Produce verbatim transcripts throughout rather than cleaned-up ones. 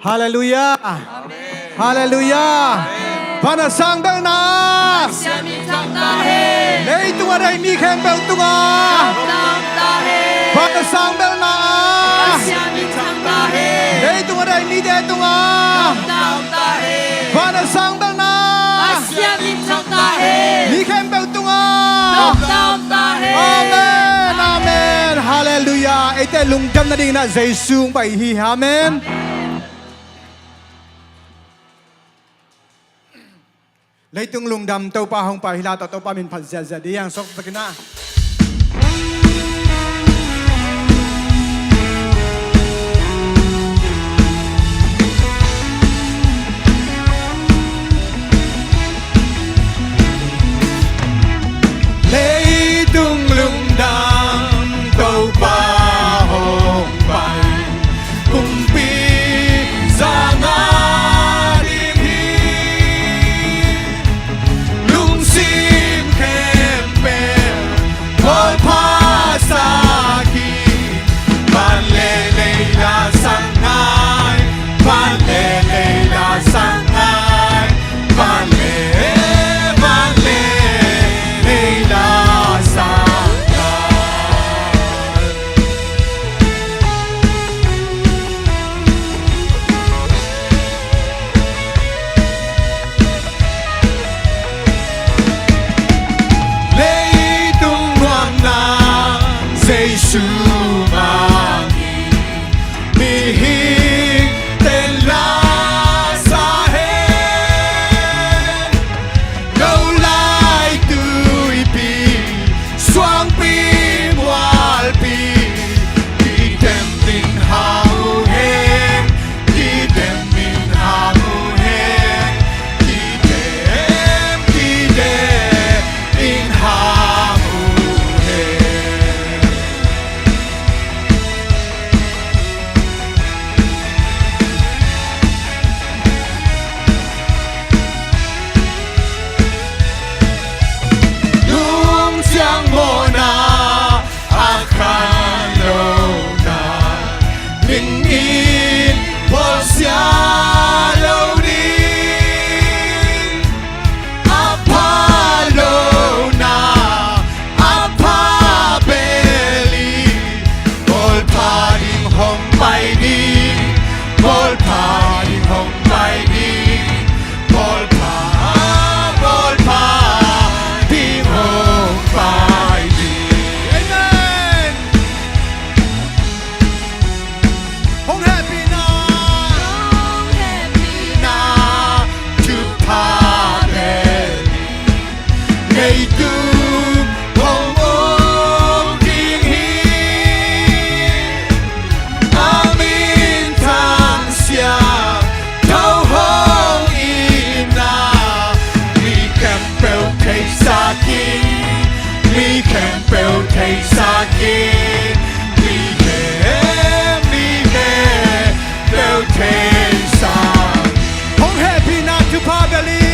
Halleluiah. Amen. Halleluiah. Amen. Van a sang belna, Pasian min thang ta hen. Leitung a dai mi khempeuh tungah, lockdown ta hen. Van a sang belna, Pasian min thang ta hen. Leitung a dai mite tungah, lockdown ta hen. Van a sang belna, Pasian min thang ta hen. Mi khempeuh tungah, lockdown ta hen. Amen. Amen. Halleluiah. Eite lungdam nadingin ah Jesu hong pai hi. Amen. Leitung lungdam Topa hong pai hi la, tawh Topa min phat ziahziah ding hi hang. Sawk takin ah. Leitung lungdam Topa hong pai, kumpi zang a ding hi. Lungsim khempeuh Topa sak hi. Van le lei la sang ngai, van le lei la sang ngai, van le, van le lei la sang ngai. Leitung nuamna Jesu mang hi, mihingte'n la sa hen. Lo lai tuipi, suangpi mualpi, kidem in hang uh hen, kidem in hang uh hen, kidem, kidem in hang uh hen. Lungsiang mawhna a khan lo na, ning in bawlsia lo ding. A pha lo na, a pha beli, Bawlpha ding hong pai ding, Bawlpha ding hong pai ding, Bawlpha, Bawlpha ding hong pai ding. Amen. Hong hehpihna, hong hehpihna thupha beli, leitung hong uk ding hi. A minthang siangtho hong itna, mi khempeuh theisak in, mi khempeuh theisak in, mi khem, mi khempeuh theisak. Hong hehpihna thupha beli,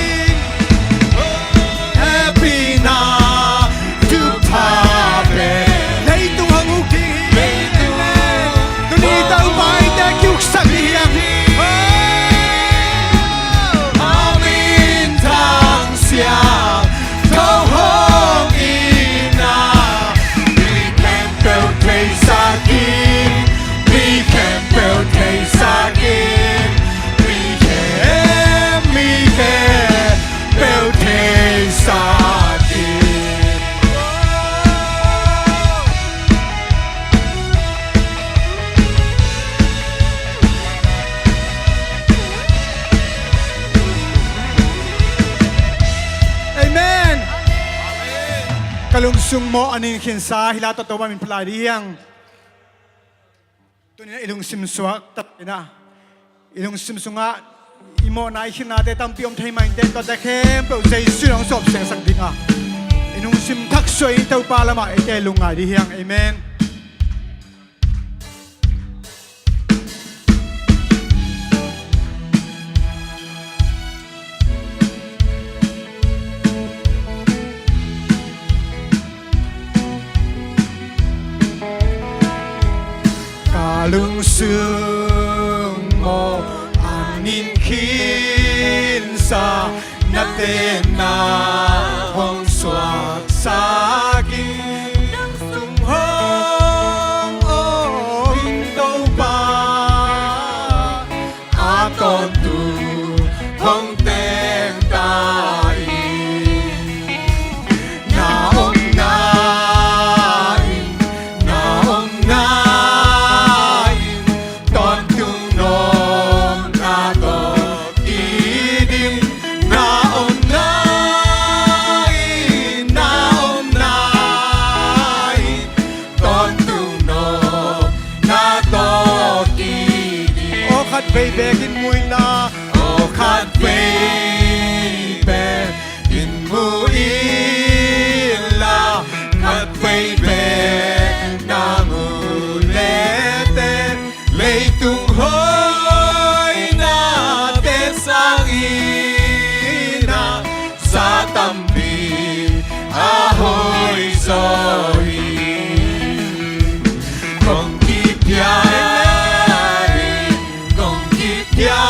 hehpihna thupha beli, leitung hong uk ding hi. Tuni Topa in eite kiuksak ding hi. A minthang siangtho hong itna, mi khempeuh theisak in, mi khempeuh theisak in, mi khem, mi khempeuh theisak in. Amen. Ka lungsung mawh a ning khinsa hi la, tawh Topa min phat lai ding hi hang. Tuni-in ah i lungsim suak takin ah, i lungsim sungah i mawhna i khinnate tampi om thei mah inteh, tuate khempeuh Jesu in hong sawp siangsak ding a, i lungsim thaksuah in Topa lamah eite lungngai ding hi hang. Amen. Ka lungsung mawh sa na tenna hong suaksak in, nang sung hong aw in Topa, a tawntung hong teng ta in. Na omna in, na omna in, tawntung nopna tawh kidim. Na omna in, na omna in, tawntung nopna tawh kidim. Aw khatvei bekin mu inla, aw khatvei bekin mu inla, khatvei bek na mu lete, leitung hoihnate sangin a za tampi a hoih zaw hi. Kong kipia ding, kong kipia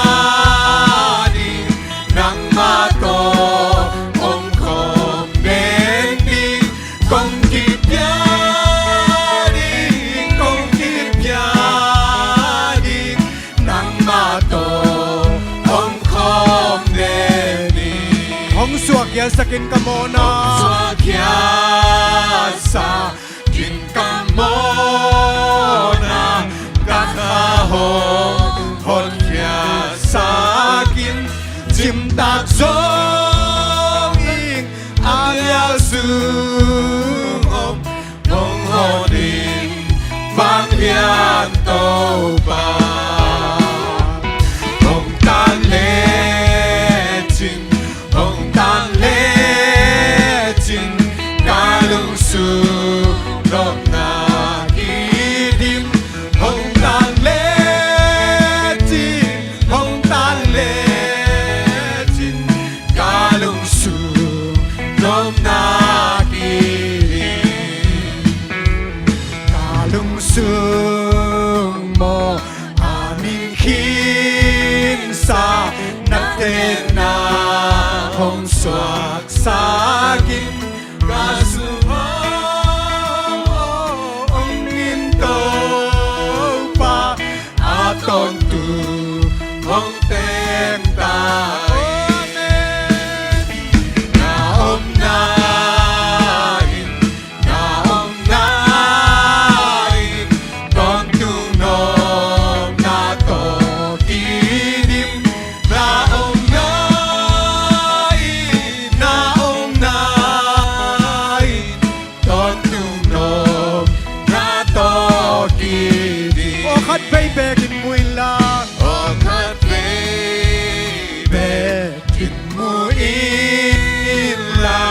ding, nangmah tawh omkhawm den ding. Kong kipia ding, kong kipia ding, nangmah tawh omkhawm den ding. Hong suakkhiatsak in ka mawhna, hong suakkhiatsak in ka mawhna, ka kha hong hotkhiatsak in, cimtak zong ing a mial sung om, hong hon in vanglian Topa. Hong tan lecin, hong tan lecin, ka lungsung nopna kidim. Hong tan lecin, hong tan lecin, ka lungsung nopna kidim. Ka lungsung maw a min khinsa, na tenna hong suaksak in, ka sung hong aw in Topa, a tawntung hong teng ta in. Na omna in, na omna in, tawntung nopna tawh kidim. Na omna in, na omna in, tawntung nopna tawh kidim. Aw khatvei bekin mu inla, aw khatvei bekin mu inla,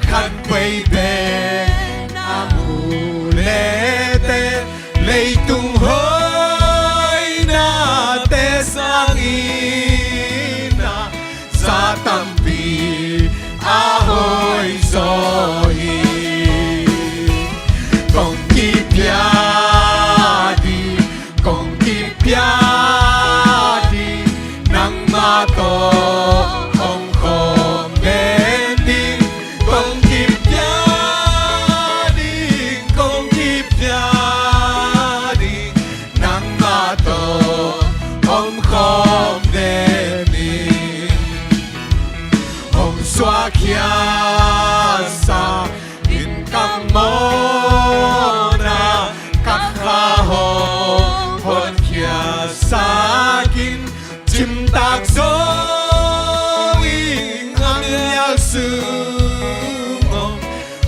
khatvei bek na mu lete, leitung hoihnate sangin a za tampi a hoih zaw hi. Kong kipia ding, kong kipia ding, nangmah tawh omkhawm den ding. Kong kipia ding, kong kipia ding, nangmah tawh omkhawm den ding. Hong suakkhiatsak in ka mawhna, ka kha hong hotkhiatsak in, cimtak zong ing a mial sung om,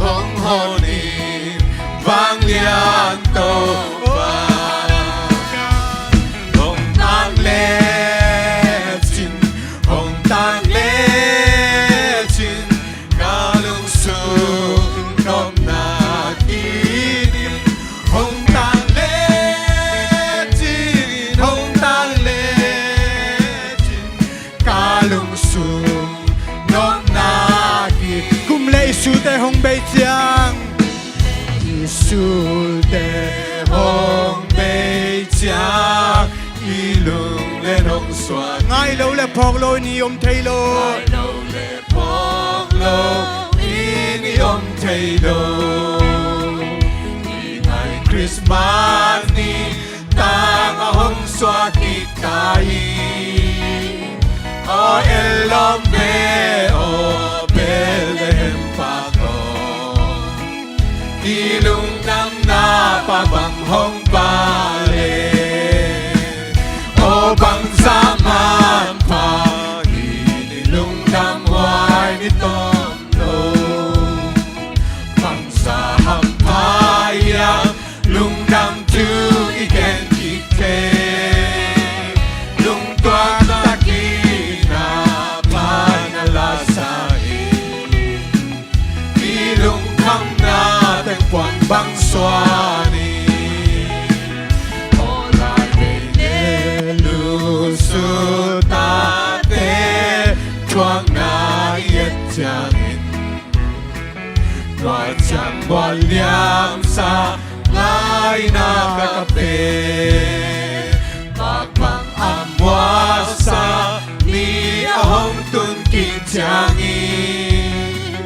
hong hon in vanglian Topa. Hong tan lecin, hong tan lecin, ka lungsung nopna kidim. Hong tan lecin, hong tan lecin, ka lungsung nopna kidim. Kum le i sulte hong bei ciang, i sulte hong bei ciang, i lunglen Hong suak. Ngai lo le phawk lo in i om thei lo. Ngai lo le phawk lo in i om thei lo. I ngai Christmas ni tang a hong suak kik ta hi. Aw, el lawm ve aw, Bethlehem pak aw. I lungdamna pak bang hong pale. Aw, bangzah manpha hi, i lungdam huai ni tawm lo. Bangzah hampha hiam, lungdam thu i gen kik thei. Lungtuak takin a pan a la sa hi. I lungkhamna teng puan bang suan hi. Aw, lai vei le lusu tate thuakna i et ciangin, tua ciang bual liamsa ngaina ka pe. Pak bang a muaksa ni a hong tun kik ciangin,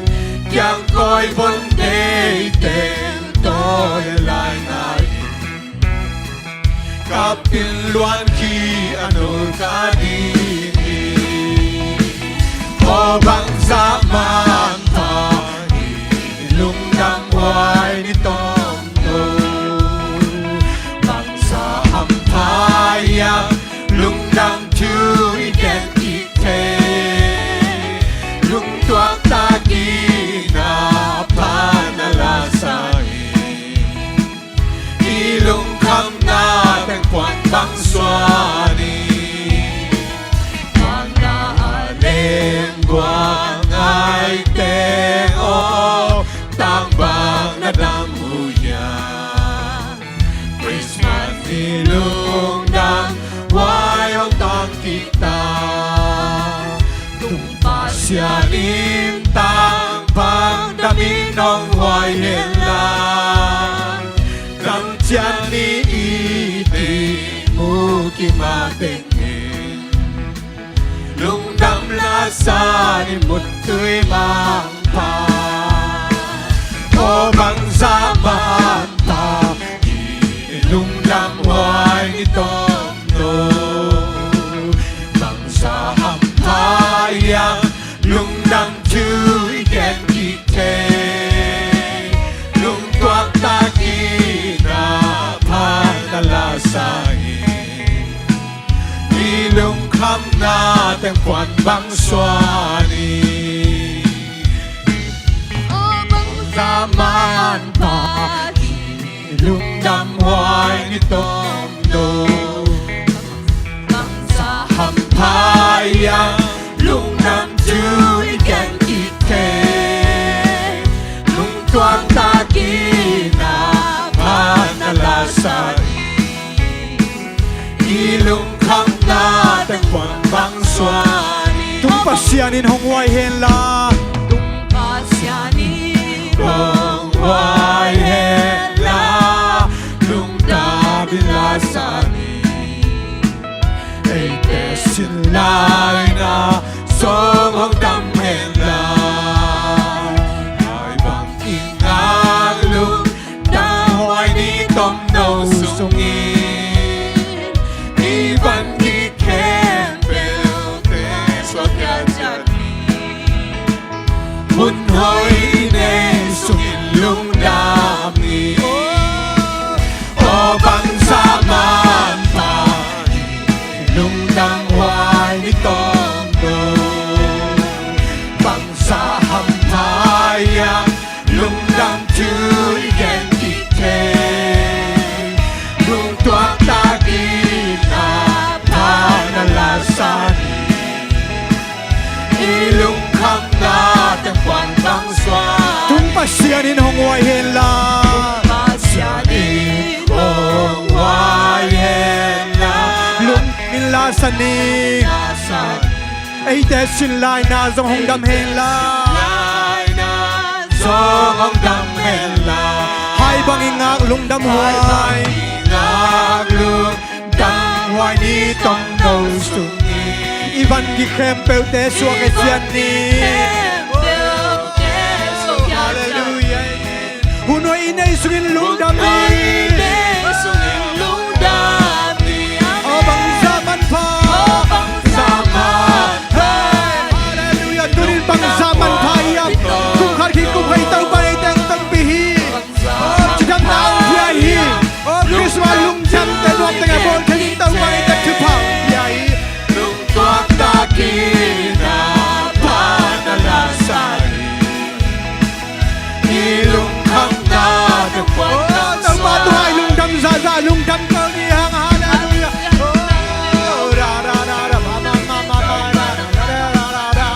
kiangkawi von deiteng tawi lai ngai. Ka pil luan khi a nul ka ding hi. Aw, bangzah manpha hi, i lungdam huai ni tawm lo. Bangzah hampha hiam, lungdam thu i gen kik thei. Lungtuak takin a pan a la sa hi. I lungkhamna teng puan bang suan hi. Mana a leng guang ngaite aw, tang bang na dam uh hiam. Christmas ni lungdam huai hong tang kik ta. Tung Pasian in tang bang damin hong huai hen la. Dam ciat ni i tei mu kik ma teng in, lungdam la sa ni muttui manpha. Aw, bangzah manpha hi, i lungdam huai ni tawm lo. Bangzah hampha hiam, lungdam thu i gen kik thei. Lungtuak takin a pan a la sa hi. I lungkhamna teng puan bang suan hi. Aw, bangzah manpha hi, i lungdam huai ni tawm lo. Bangzah hampha hiam, lungdam thu i gen kik thei. Lungtuak takin a pan a la sa hi. I lungkhamna teng puan bang suan hi. Tung Pasian in hong huai hen la. Tung Pasian in hong huai hen la. Lungdam in la sa ni. Eite sin laina zong hong dam hen la. Ai bang i ngak lungdam huai ni tomno sungin, i van khempeuhte suak ciatciat ni. Hun hoih i neih sungin lungdam ni. Aw, bangzah manpha hi, lungdam huai ni tomno. Bangzah hampha hiam, lungdam thu i gen kik thei. Lungtuak takin a pan a la sa ni. I lungkhamna teng puan bang suan. Tung Pasian in hong huai hen la. Tung Pasian in hong huai hen la. Lungdam in la sa ni. Eite sin laina zong hong dam hen la. Zong hong dam hen la. Hai bang i ngak lungdam huai. Hai bang i ngak lungdam Huai ni tawmno sung i van gik khempeuhte suak i cian ni. Halleluiah. Hun huai i neih sungin lungdam ni. Aw bangzah manpha. Aw bangzah manpha. Halleluiah. Tunin bangzah manpha hiam? Kum khat khit kum khat i Topa i teng tongpi hi. Aw cidamna hong pia hi. Aw Christmas lungdamte nuam tengah bawl thei ding Topa i teng thupha hong pia hi. Lungtuak takin a pan a la sa hi. I lungkhamna te puak. Aw Topa tungah i lungdam zahzah lungdam ko ni hang. Halleluiah. Aw ra ra ra ra ma ma ma ma ma ra ra ra ra ra.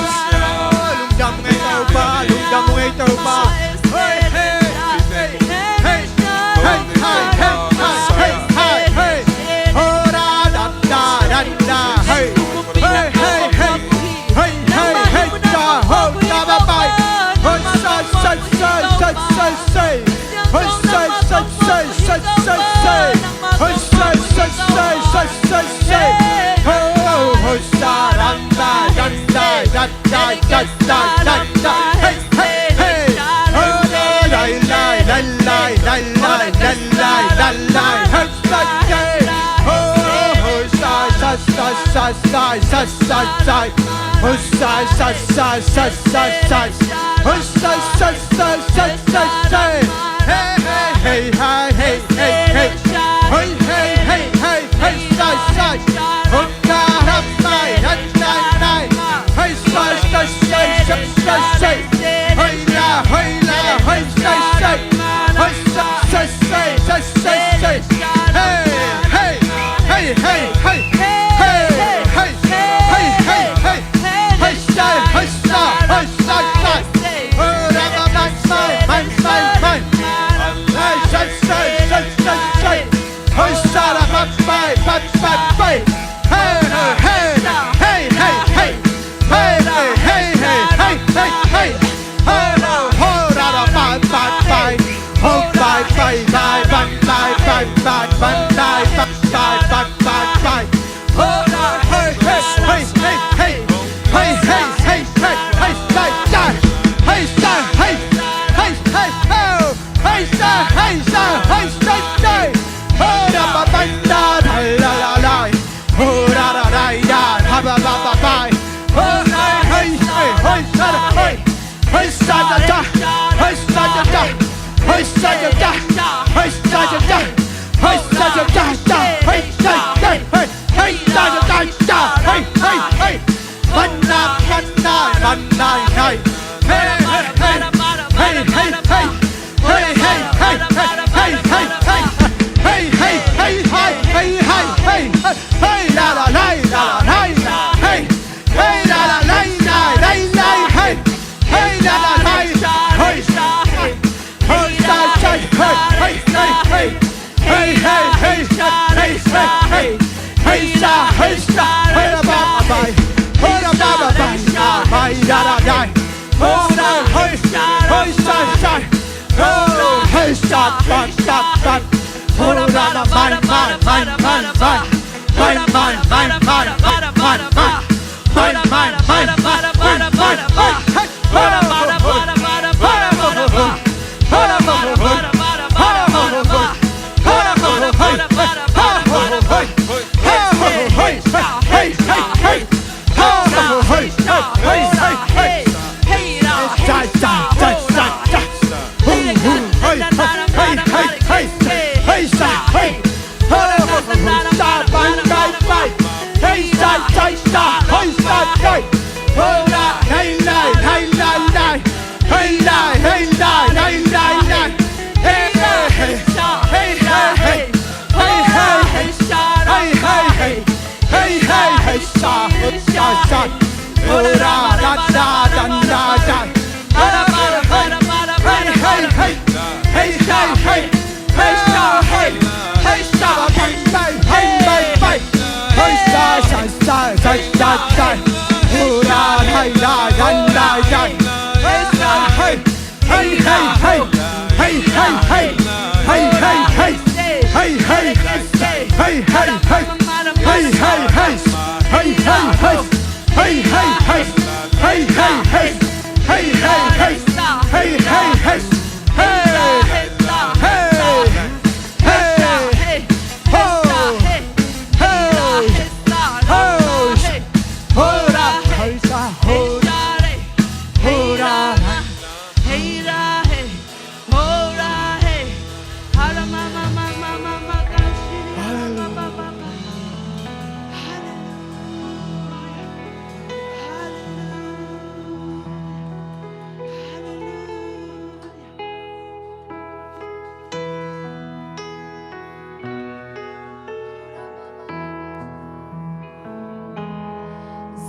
Lungdam ngei Topa, lungdam ngei Topa. Hei, hei, hei, hei, hei, hei, hei, hei, hei. Ho, da, da, da, da, da, hei. Hei, hei, hei. Hei, hei, hei, da, ho, da, ba, bai. Hoi, sai, sai, sai, sai, sai, sai. Hoi, sai, sai, sai, sai, sai, sai. Hoi, sai, sai, sai, sai, sai, sai. Ho, ho, sa, da, da, da, da, da. Dai, dai, dai, dai, dai. Hey, hey, hey. Oh, lai, lai, lai. Hey, lai, lai. Hey, lai, lai. Hey, lai, lai. Oh, oh, sai, sai, sai. Oh, sai, sai, sai, sai, sai, sai. Oh, sai, sai, sai, sai, sai, sai. Hey, hey, hey, hey, hey, hey, hey. Hey, hey, hey, hey, hey, sai, sai. Oh,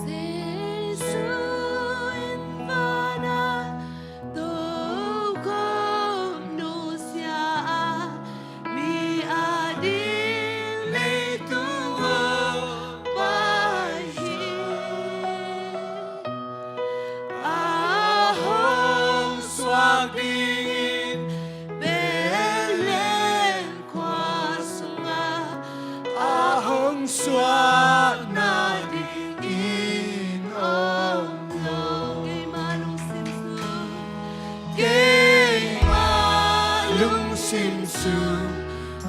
Jesu in vana tawh nusia a, mi ading leitung hong pai hi. A hong suak dingin Bethlehem khua sungah, a hong suak nadingin om lo. Keima lungsim sung, keima lungsim sung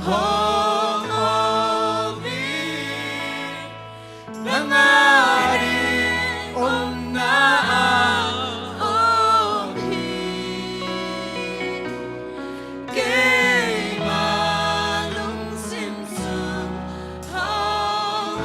hong om hi. Nang ading omna ah om hi. Keima lungsim sung hong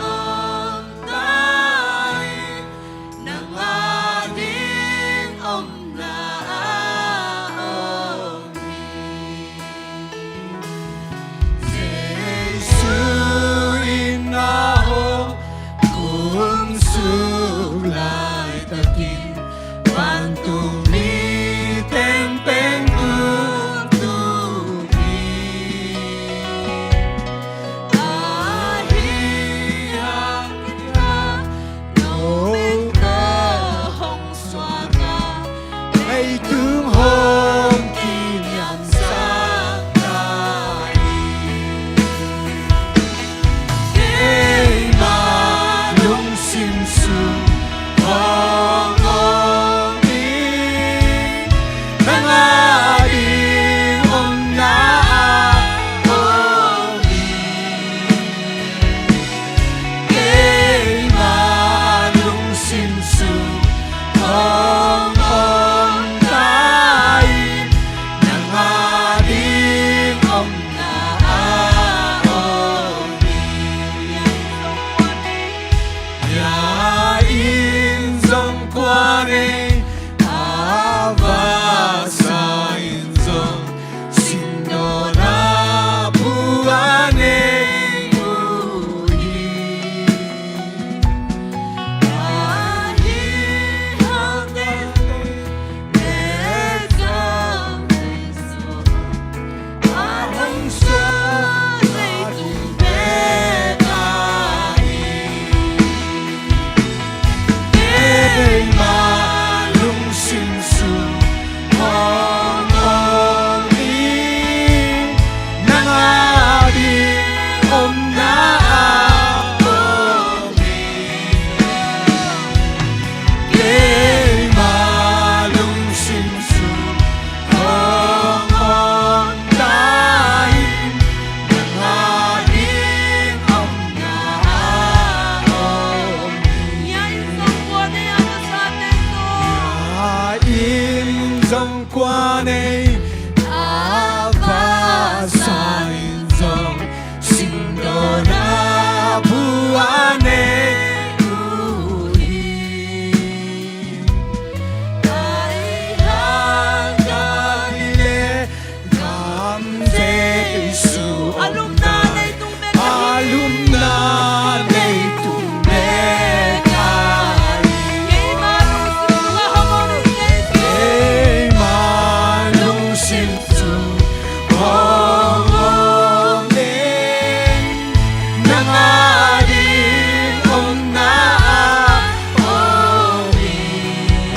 Nang ading omna ah om in,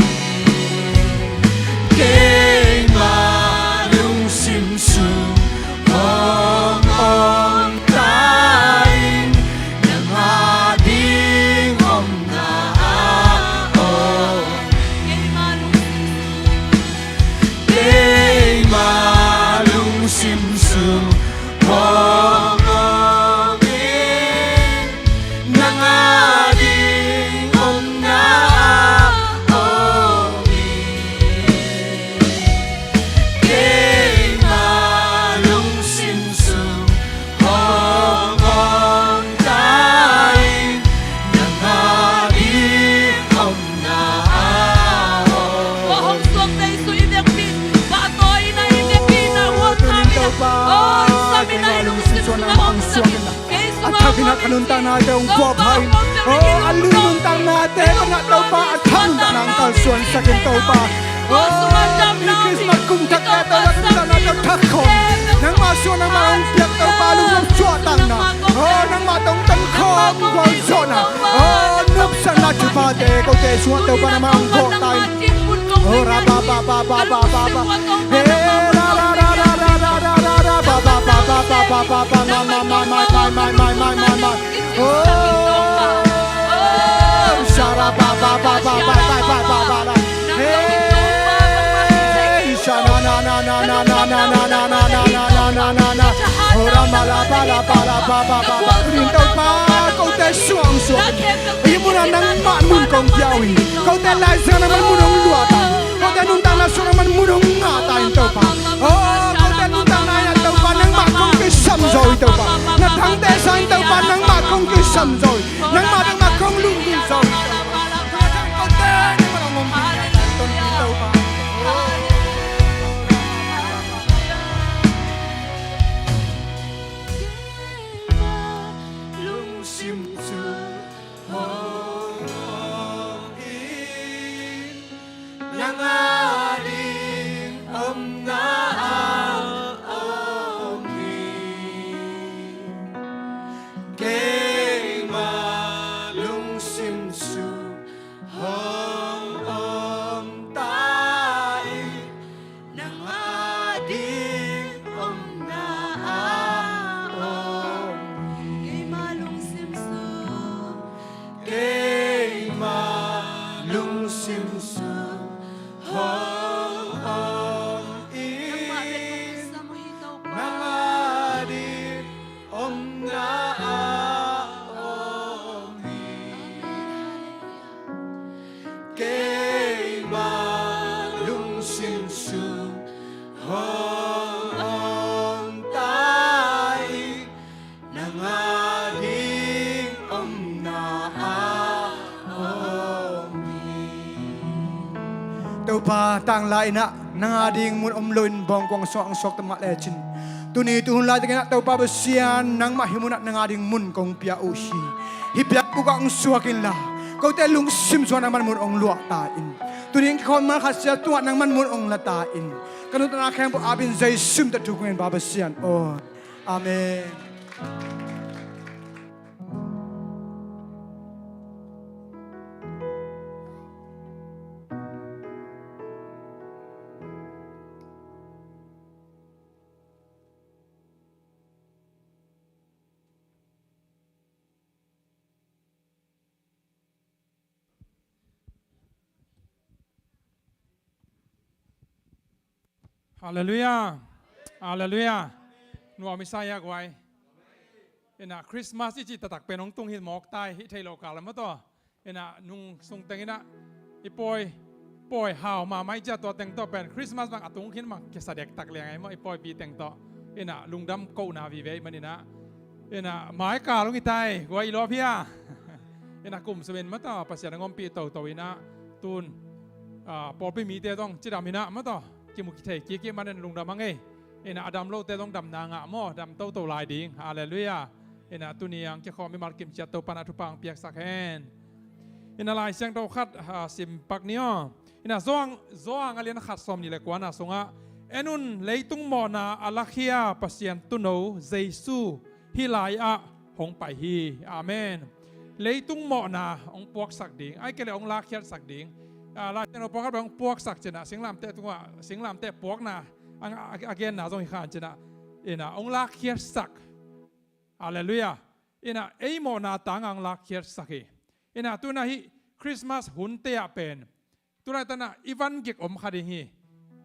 keimah lungsim sung hong om ta in. Nang ading omna ah om in, keimah lungsim sung hong om in, nang ading omna ah om in, keimah lungsim sung hong om ta in, nang ading omna ah om in. Hong suak Jesu i vekpi, ka tawi na i vekpi na huat kha mi na. Topa, oh, i sa mi na, keimah lungsim sung nangmah hong suak in la. A thak in ah ka nuntaknate hong vuak pha in. Oh, a lu nuntaknate pan ah Topa, a thak nuntakna hong kalsuansak in Topa. Oh, i Christmas kum thak te Topa, ka nuntaknate hong thak khawm. Nangmah sungah nangmah hong piak Topa, lungnop suahtakna. Oh, nangmah tawh hong ton khawm vualzawhna. Oh, nopsakna thuphate kote sungah Topa nangmah hong vuak ta in. Oh, ra ba ba ba ba ba ba ba. Hey, ra ra ra ra ra ra ra ra ra ba ba ba ba ba ba ba ba, ma ma ma ma ma ma ma ma ma ma. Oh, sha ra ba ba ba ba ba ba ba ba ba. Hey, sha na na na na na na na na na na na na na na na. Oh, ra ma la ba la ba la ba ba ba ba. Rin Topa, kote suang suang. Hih munah nangmah mun kong pia uh hi. Kote laizang nangmah mun hong luah ta in. Kote nuntakna sung nangmah mun hong ngah ta in Topa. Oh, kote nuntakna in ah Topa nangmah kong kisam zaw hi Topa. Na thangte sang in Topa nangmah kong kisam zaw hi. Nangmah tawh mah kong lunggulh zaw hi Topa. Kote nangmah hong om hi Topa. Lungsim cu hong om in, nang ading omna ah om in, keimah lungsim sung hong om ta in, nang ading omna ah om in. Keimah lungsim sung, keimah lungsim sung hong om in, nang ading omna ah om hi. Keimah lungsim sung hong om ta in, nang ading omna ah om hi. Topa, tanglai in ah nang ading mun om loin bawngkuang sungah hong suakta mah lecin, tuni tuhun laitakin ah Topa Pasian, nangmah hih munah nang ading mun kong pia uh hi. Hih biakbuk ah hong suak inla, kote lungsim sungah nangmah mun hong luah ta in. Tuni in kikhawm malkhat sia tungah nangmah mun hong la ta in. Ka nuntakna khempeuh apin Jesu min tawh thu kong ngen, Pa Pasian aw. Amen. Halleluiah. Halleluiah. Nuam i sa hi a guai. Ina Christmas i cih taktak pen hong tung hi mawk ta hi, hih theih loh kal a maw taw. Ina nung sung teng ina i pawi, pawi hau mahmah i ciah tua teng tawh pen Christmas bang a tung khin bang kisa dektak liang ai maw, i pawipi teng tawh. Ina lungdam kohna vive i man ina. Ina mai kal hong hi ta hi, guai i lawp hi a. Ina kum sum in maw taw Pasian a ngompih toto ina tun, ah, pawlpi mite zong cidam ina maw taw kimu kithei kik i man in lungdam a ngei. Ina a dam lote zong damna ngah maw, dam toto lai ding. Halleluiah. Ina tuni ang kikhawm i malkim ciat Topa in a thupha ang piaksak hen. Ina Lai Siangtho khat, ah, sim pak ni aw. Ina Johan, Johan a lian khat sawm nih le kuana sungah, en un, leitung mawhna a lakhia Pasian tuuno Jesu hih lai-ah hong pai hi. Amen. Leitung mawhna hong puaksak ding, ahih kei leh hong lakkhiatsak ding. Ah, Lai Siangtho pawlkhat bang hong puaksak ci-in ah, singlamteh tungah, singlamteh puakna a, a, a genna zong hi kha in ci-in ah, in ah hong lakkhiatsak. Halleluiah. In ah ei mawhna tangah hong lakkhiatsak hi. In ah tu-in ah hih Christmas hunte ah pen tu laitak in ah i van gik om kha ding hi.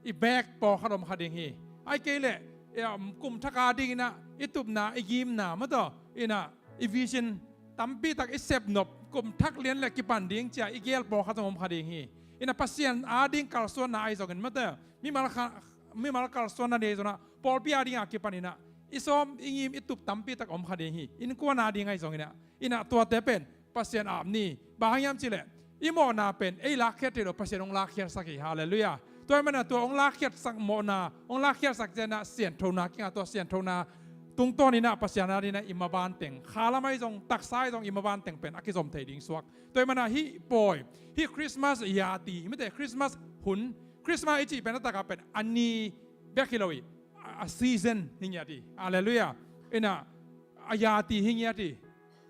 I beek pawlkhat om kha ding hi. Ahih kei leh, eh, kum thak a dingin ah i tupna, i gimna, maw taw, in ah i vision tampi tak i sep nop, kum thak lian leh kipan ding ci-a i geel pawlkhat zong om kha ding hi. In ah Pasian a ding kalsuanna ahi zongin, maw taw, mimal kha, mimal kalsuanna nei zong ah, pawlpi a ding a kipan in ah i sawm, i ngim, i tup tampi tak om kha ding hi. Innkuan a ding ahi zongin ah, in ah tuate pen Pasian ap ni. Bang hang hiam cih leh i mawhna pen ei lakkhiat thei lo, Pasian hong lakkhiatsak hi. Halleluiah. Tua ahih manin ah tua hong lakkhiatsak mawhna, hong lakkhiatsak ciangin ah sianthona kinga, tua sianthona tungtawn in ah Pasian a dingin ah i maban teng, khalam ahi zong, taksa ahi zong, i maban teng pen a kizom thei ding suak. Tua ahih manin ah hih pawi, hih Christmas yati, mite, Christmas hun, Christmas i cih pen a takah pen a ni bek hi lo hi. A, a season hi ngiat hi. Halleluiah. In ah a yati hi ngiat hi.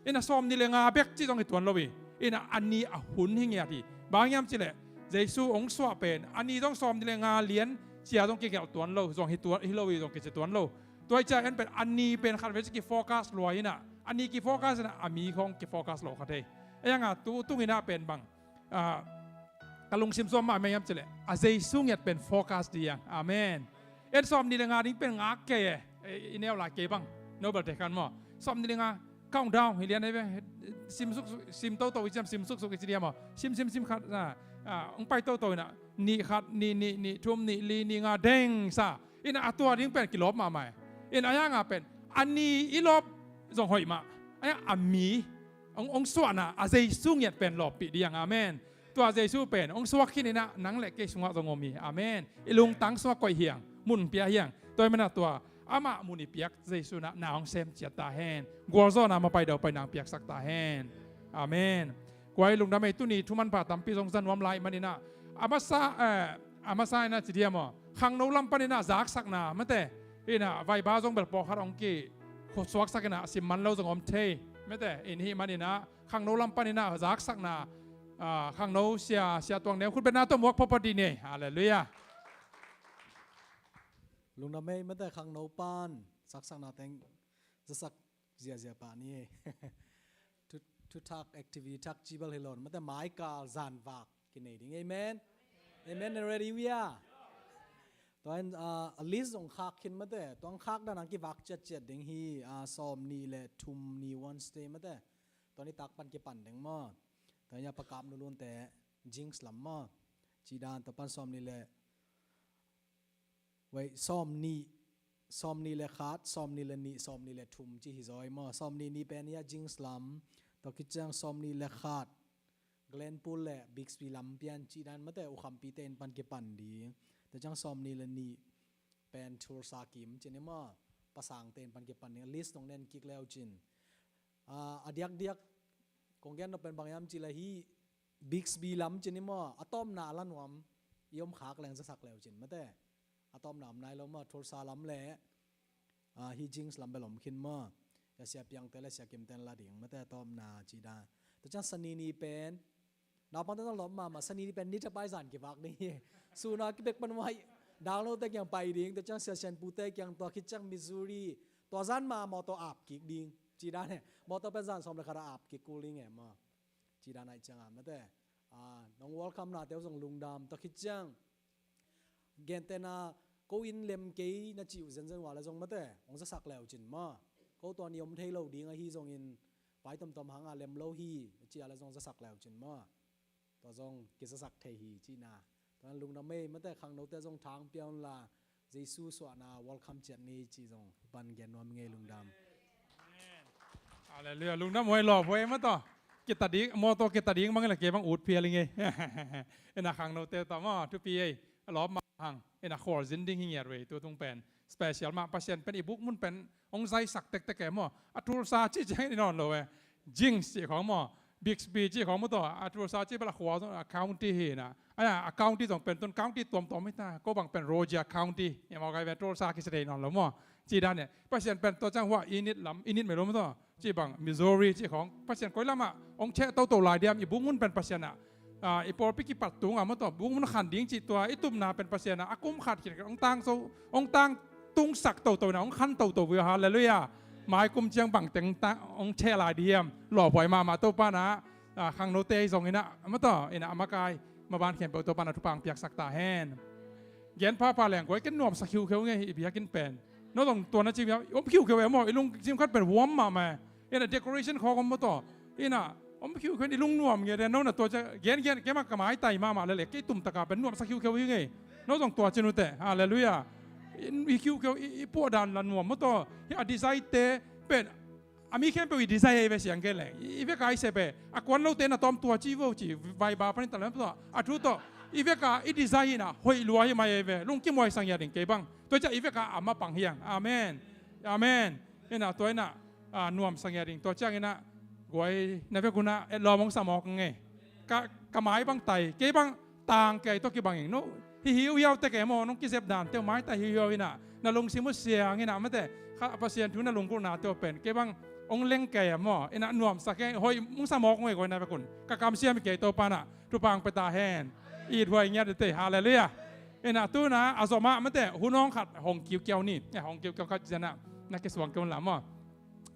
In ah sawmnih le nga bek cih zong hi tuan lo hi. In ah a ni, a hun hi ngiat hi. Bang hang hiam cih leh Jesu hong suah pen a ni zong sawmnih le nga lian ci-a zong kigelh tuan lo, zong hi tuan, hi lo hi zong kici tuan lo. Tua ahih ciangin pen a ni pen khatvei ci kifocus lua in ah, a ni kifocus in ah a mi khawng kifocus lo kha thei. Ahi hang a tu tung in ah pen bang, ah, ka lungsim suak mahmah hiam cih leh a Jesu ngiat pen focus ding hi hang. Amen. En, sawmnih le nga ding pen ngak kei e. Eh, i neu lai kei bang, Nobel te khan maw, sawmnih le nga, countdown hi lian ei ve. Sim suksuk, sim toto i ci hiam, sim suksuk i ci diam maw, sim, sim, sim khat, ah, ah, hong pai toto in ah, nih khat, nih, nih, nih thum, nih li, nih nga, deng sa. In ah a tua ding pen kilawp mahmah e. In ah ahi hang a pen a ni i lawp zong hoih mah. Ahi hang a mi hong, hong suahna a Jesu ngiat pen lawppih ding hi hang. Amen. Tua Jesu pen hong suak khin in ah nang le kei sungah zong om hi. Amen. I lungtang sungah koih hi hang, mun pia hi hang. Tua ahih manin ah tua amah mun i piak Jesu in ah na hong sem ciat ta hen. Gualzawhna, mapaideuh paina hong piaksak ta hen. Amen. Kua hi, lungdam ei, tuni thu manpha tampi zong za nuam lai ahih manin ah, a masa, eh, a masa in ah ci diam maw, khangno lam panin ah zaksakna, mate, in ah vaiba zong bel pawlkhat hong kisuaksak in ah sim man lo zong om thei, mate, in ahih manin ah khangno lam panin ah zaksakna, ah, khangno sia, Sia Tuang Neu khut betna tawh muak photphot dih ni. Halleluiah. Lungdam ei, mate, khangno pan zaksakna teng zasak ziahziah pah ni. Thu, thu thak, activity thak ci bel hi lo, mate, maikal zanvak kinei ding. Amen. Amen. Ready we are. Tua in, ah, a list zong khak khin, mate. Tua hong khak dan hong kivak ciatciat ding hi. Ah, sawmnih le thum ni Wednesday, mate. Tua nitak pan kipan ding maw. Tua in a pakap nulunte Jinx lam maw, cih dan, tua pan sawmnih le Wei, sawmnih, sawmnih le khat, sawmnih le nih, sawmnih le thum ci hi zaw ei maw. Sawmnih ni pen hi a Jinx lam, tua khit ciang sawmnih le khat Glenpool le Bixby lam pian cih dan, mate, ukhampite inn pan kipan ding. Tua ciang sawmnih le nih pen Tulsa kim ci ni maw, pasangte inn pan kipan ding. List nong nen kik leu cin. Ah, a diakdiak kong gen nop pen bang hiam cih leh hih Bixby lam ci ni maw, a tawpna a la nuam, i om khak leng zasak leu cin, mate. A tawpna om nai lo maw, Tulsa lam le, ah, hih Jinx lam bel om khin maw. Sia Piangte le Sia Kimte in la ding, mate, a tawpna cih dan. Tua ciang Sani ni pen naupangte zong lawp mahmah, Sani ni pen ni thapai zan kivak ding hi. Sun a kibek pan uah danglote kiang pai ding, tua ciang Sia Sianpute kiang, tua khit ciang Missouri, tua zan mah mawtaw ap kik ding cih dan e. Mawtaw pen zan sawm le khat a ap kik kul ding e maw. Cih dan ahih ciangin, mate, ah, nong welcome nate uh zong lungdam. Tua khit ciang gentehna, ko inn lem kei na cih uh zenzen uh a le zong, mate, hong zasak leu cin maw. Ko tua ni om thei lo ding ahi zongin, vai tomtom hang a lem lo hi ci a le zong zasak leu cin maw. Tua zong kizasak thei hi cihna. Tua lungdam ei, mate, khangnote zong thang pia unla, Jesu suahna welcome ciat ni cih zong pan gen nuam ing ei, lungdam. Halleluiah, lungdam huai, lawp huai, mate. Kita ding, mawtaw kita ding bang le kei bang ut phial ing ei. Ina khangnote tawh maw, thupi ei, a lawp mah hang. Ina khualzin ding hi ngiat vei, tu tung pen special mah, Pasian pen i buk mun pen hong zaisak tektek e maw. A Tulsa cih ciang i nawn lo e. Jinx cih khawng maw, Bixby cih khawng maw, tua a Tulsa cih bel a khua zong a county hi na. A, a county zong pen tun county tuamtuam hi ta, ko bang pen Rogers County hi maw, kai ve, Tulsa kisia thei nawn lo maw. Ci dan e, Pasian pen tua ciang hua i nit lam, i nit melo maw taw, ci bang Missouri ci khawng, Pasian koi lamah hong theh toto lai diam, i bukmun pen Pasian ah, ah, i pawlpi kipat tungah maw taw, bukmun khan ding ci tua i tupna pen Pasian ah a kum khat khin hong tang so, hong tang tungsak toto na, hong khan toto uh hi. Halleluiah. Mai kum ciang bang teng tang hong theh lai diam, lawphuai mahmah Topa na, ah, khangnote zong inah maw taw, inah a makai maban khempeuh Topa na thupha hong piaksak ta hen. Gen phapha leng guai, ken nuamsa khiukheu ngei hi i biakinn pen. No zong tua na ci mia, om khiukheu e maw, i lungsim khat pen huam mahmah e. Inah decoration khawng om maw taw, inah om khiukheu in i lungnuam nge de, no na tua cia gen gen, keimah ka maitai mahmah lele, kei tumtaka pen nuamsa khiukheu hi ngei. No zong tua ci nute. Halleluiah. I, i khiukheu, i, i puah dan la nuam maw taw, hi a design te pen a mi khempeuh i design hi ve, siang kei leng i, i veka i sep e, a kuan lote na tawm tua ci vo ci, vaiba panin ta lem tua a thu tawh i veka i design hi na, hoih lua hi mai hi ve, lungkim huai sang hi a ding kei bang. Tua ciah i veka a mapang hiang. Amen. Amen. Inah tua inah, ah, nuam sang hi a ding. Tua ciang inah guai, na vek unah etlawm hong sa mawk ngei. Ka, ka mai bang tai, kei bang tang kei tawh kibang ing no. Hi hiuhiau tek e maw, nong kizep dan teuh maitai hiuhiau inah, na lungsim uh siang inah mate, kha Pasian thu na lunggulhna teuh pen kei bang hong leng kei a maw, inah nuamsa kei, hoih hong sa mawk ngei guai, na vek un. Ka kamsiam hi kei, Topa na thupha hong pia ta hen. It huai ngiat i tei. Halleluiah. Inah tuna a zomah mate, hun hong khat hong kiukiau ni. Eh, hong kiukiau khat cianah na kisuang kei un la maw.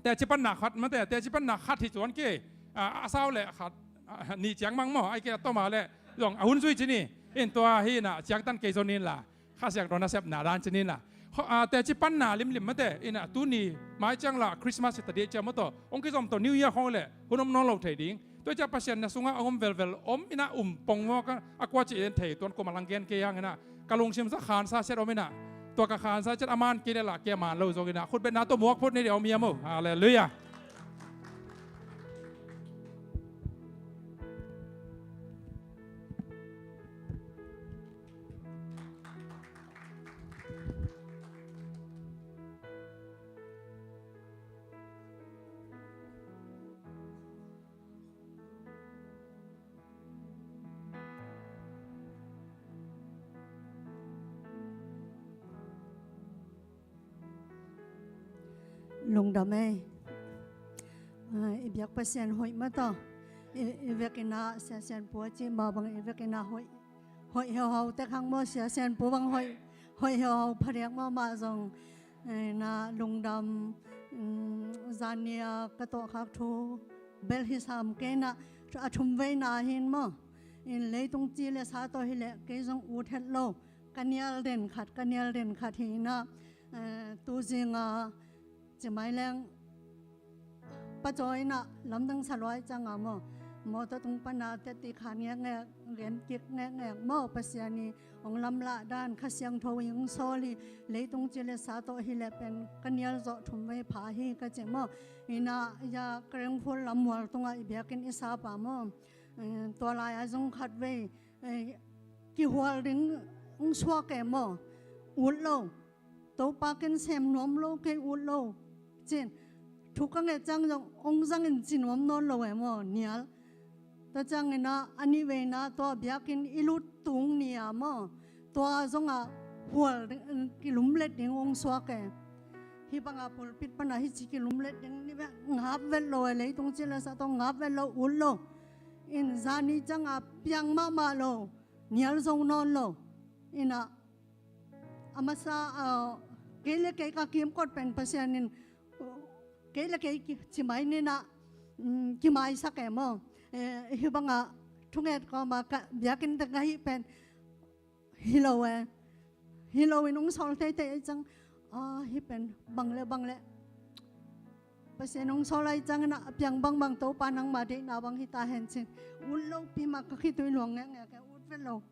Teci panna khat mate, teci panna khat hi cuan ki, ah, a sau le khat, ah, nih ciang mang maw, ai kei a toma le zong a hun zui ci ni. In tua hi inah ciangtan kei zon in la, Kha Siangtho nasepna dan ci ni la. Ho, ah, teci panna limlim mate, inah tuni mai ciang la Christmas hi ta dih ciang maw taw, hong kizom tawh New Year khawng le hun om nawn lo thei ding. Tua ciah Pasian na sungah a om velvel om inah, um pong maw, ka a kua ci in thei tuan, kum a lang gen kei hang inah, ka lungsim sa khansa siat om inah, tua ka khansa ciat a man kei le lah kei a man lo zong inah, khutbetna tawh muak phot ni dia om hiam o. Halleluiah. Lungdam ei. Ah, i biak Pasian hoih mah tawh. I, i vekin ah Sia Sian Pu a cih mah bang i vekin ah hoih, hoih heuhau tek hang maw, Sia Sian Pu bang hoih, hoih heuhau phadiak mahmah zong. Eh, na lungdam, mm, zan ni a ka tawh khak thu bel hi sam kei inah, a thum veina hi in maw. In leitung ci le sa tawh hi leh kei zong ut het lo. Ka nial den khat, ka nial den khat hi inah, eh, tu zinga ci mai leng, pacaw inah lamdang sa luai cianga maw, mawtaw tung pana teti khan ngekngek, gen kik ngekngek maw, Pasian i hong lamlah dan, Kha Siangtho i hong sawl hi. Leitung ci le sa tawh hi leh pen ka nial zawh thum vei pha hi ka ci maw. Inah ya Karen Phul lam mual tungah i biakinn i sapa maw. Eh, tua lai-a zong khat vei, eh, kihual ding hong suak e maw, ut lo. Topa, ken sem nuam lo, kei ut lo, ci-in thu ka nget ciang zong hong zangin ci nuam nawn lo e maw, nial. Tua ciangin ah a nih veina tua biakinn i lut tung ni-a maw, tua zongah hual ding, kilumlet ding hong suak e. Hih banga pulpit pana hih ci kilumlet ding ni bek ngap vet lo e, leitung ci le sa tawh ngap vet lo, ut lo. In zani cianga piang mahmah lo, nial zo nawn lo. Inah a masa, ah, kei le kei ka kimkot pen Pasian in, uh, kei le kei ki, ci mai ni inah, mm, kimaisak e maw. Eh, hih banga thunget kawma ka biakinn teng ka hih pen hi lo e. Hi lo in hong sawl teitei ciang, ah, hih pen bang le bang le Pasian hong sawl ai ciangin ah a piang bangbang Topa nangma deihna bang hi ta hen ci-in ut lopi mah ka khitui luang ngekngek e, ut vet lo.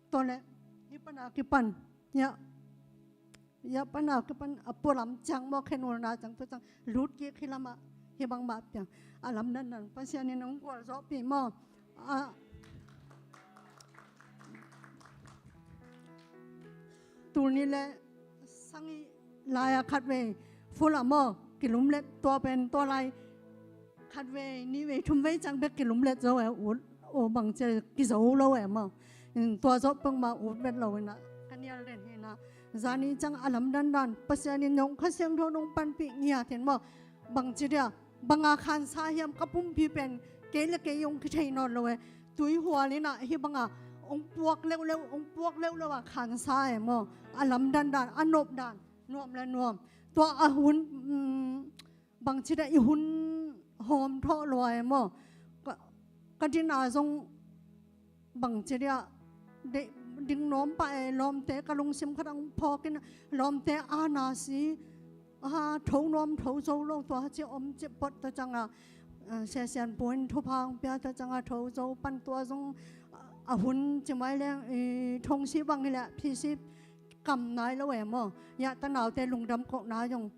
Tua leh hih pana kipan, ya, ya pana kipan a pualam ciang maw, khenulna ciang, tua ciang lut kik hih lamah, hih bangmah piang. A lam nannan Pasian in hong gualzawhpih maw. A, tul nih le sagih lai-a khatvei full a maw, kilumlet, tua pen tua lai khatvei, nihvei, thumvei ciang bek kilumlet zo e, ut, aw, bang ci a kizo lo e maw. Tua zawh peuhmah ut vet lo inah ka nial den hi inah, Zani ciang a lamdang dan Pasian in nong Kha Siangtho nong panpih ngiat in maw. Bangci dia, banga khansa hiam, ka pumpi pen kei le kei hong kithei nawn lo e. Tuihual in ah hih banga hong puak leuleu, hong puak leuleu a khansa e maw. A lamdang dan, a nop dan, nuam le nuam. Tua a hun, mm, bangci dia i hun hawm thawh lua e maw. Ka, ka din a zong bangci dia, de, ding nuam pah e, lawmte ka lungsim khat hong phawk in, lawmte a na si, a, tho nuam tho zo lo, tua ci om ci pawt ta ciang a, a, Sia Sian Pu in thupha hong pia ta ciang a tho zo pan tua zong, a, a hun ci mai leng, i, thong si bang hi leh, phi si kam nai lo e maw. Yah, ta naute lungdam kohna zong.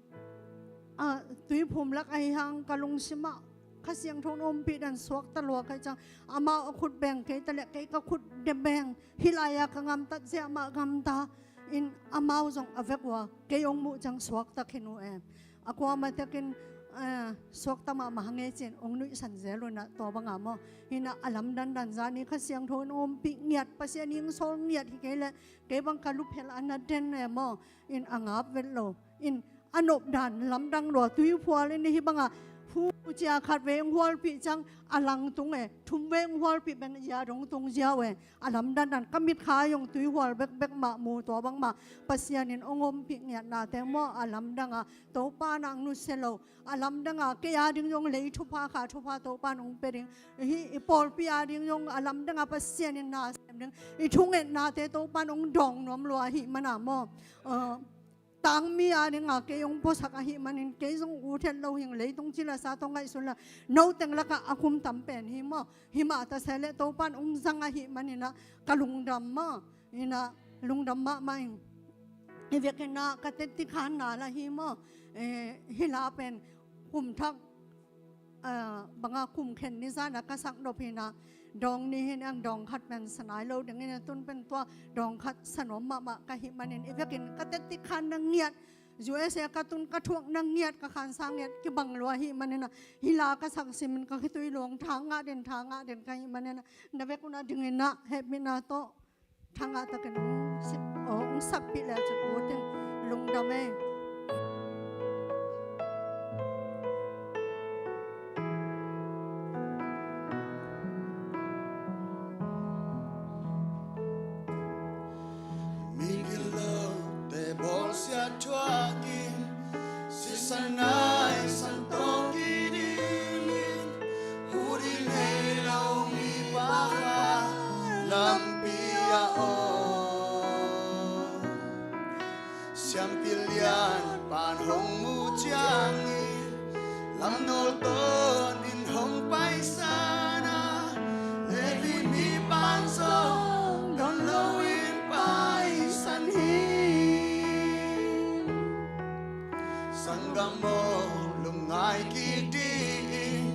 A, tuiphum lak ahi hang ka lungsim ah Kha Siangtho in ompih dan suakta lua ka hih ciang. Amau a khut beng kei ta leh kei ka khut de beng. Hih lai-a ka gamtat zia mah gamta. In amau zong a vek uh a. Kei hong muh ciang suakta khin uh e. A kuamah tekin, eh, suakta mahmah hang e ci-in hong nuihsan zel uh in ah tua banga maw. Hi in ah a lamdang dan zani Kha Siangtho in ompih ngiat, Pasian in sawl ngiat hi kei leh kei bang ka luphel a na den e maw. In a ngap vet lo. In a nop dan lamdang lua, tuihual in hih banga hu cia khat vei hong hualpih ciang a langtung e, thum vei hong hualpih pen a dong tung ziau e. A lamdang dan ka mitkha zong tuihual bekbek mah mu, tua bangmah Pasian in hong ompih ngiatnate maw, a lamdang a Topa in ah nusia lo. A lamdang a kei a ding zong lei thupha, kha thupha Topa in hong pia ding. Hih i pawlpi a ding zong a lamdang a Pasian in na sem ding. I thungetnate Topa in hong dawng nuam lua ahih man a maw. Eh, tangmi a ding a kei hong puasak ahih manin kei zong ut het lo hing, leitung ci le sa tawh ngaihsun le no teng lakah a kum tam pen hi maw. Hi mah ta se leh Topa in hong zang ahih manin ah ka lungdam maw. In ah lungdam mahmah ing. Hi vekin ah ka teti khanna lah hi maw. Eh, hih la pen kum thak, ah, banga kum khen ni zan ah ka sak nop hi in ah, dawng ni hi in ah dawng khat pen sa nai lo ding in ah, tun pen tua dawng khat sa nuam mahmah ka hih manin, hi vekin ka teti khanna ngiat, U S A ka tun ka thuakna ngiat, ka khansa ngiat kibang lua ahih manin ah, hih la ka sak simin ka khitui luang tha ngah den, tha ngah den ka hih manin ah, na vek un ah ding in ah hehpihna tawh thangah takin hong sip, oh, hong sakpih le cin ut in lungdam ei. Migilo te bawlsia thuakin sisan nai san tawng kidingin, hudi nei lo mipa khat lampi ah om. Siampi lian pan hong mu ciangin, lamnawl tawnin hong paisan a, Levi mipan zong don loin paisan hi. Sanggam aw, lungngai kik dingin,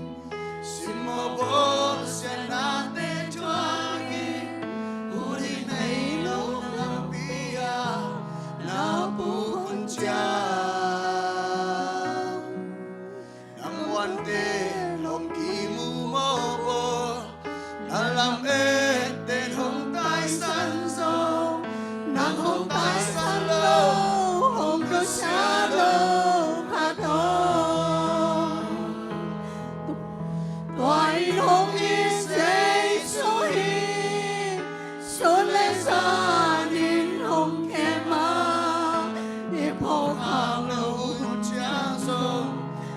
simmawh bawlsiatnate thuakin, hudi nei lo lampi ah na puk hun ciang, na muante hong kimu mawk aw. Na lam-et ten hong taisan zong, nang hong taisan lo, hong nusia lo khat om. Tua in hong it Jesu hi, sun le zanin hong kem a, i phawk khak loh hun ciang zong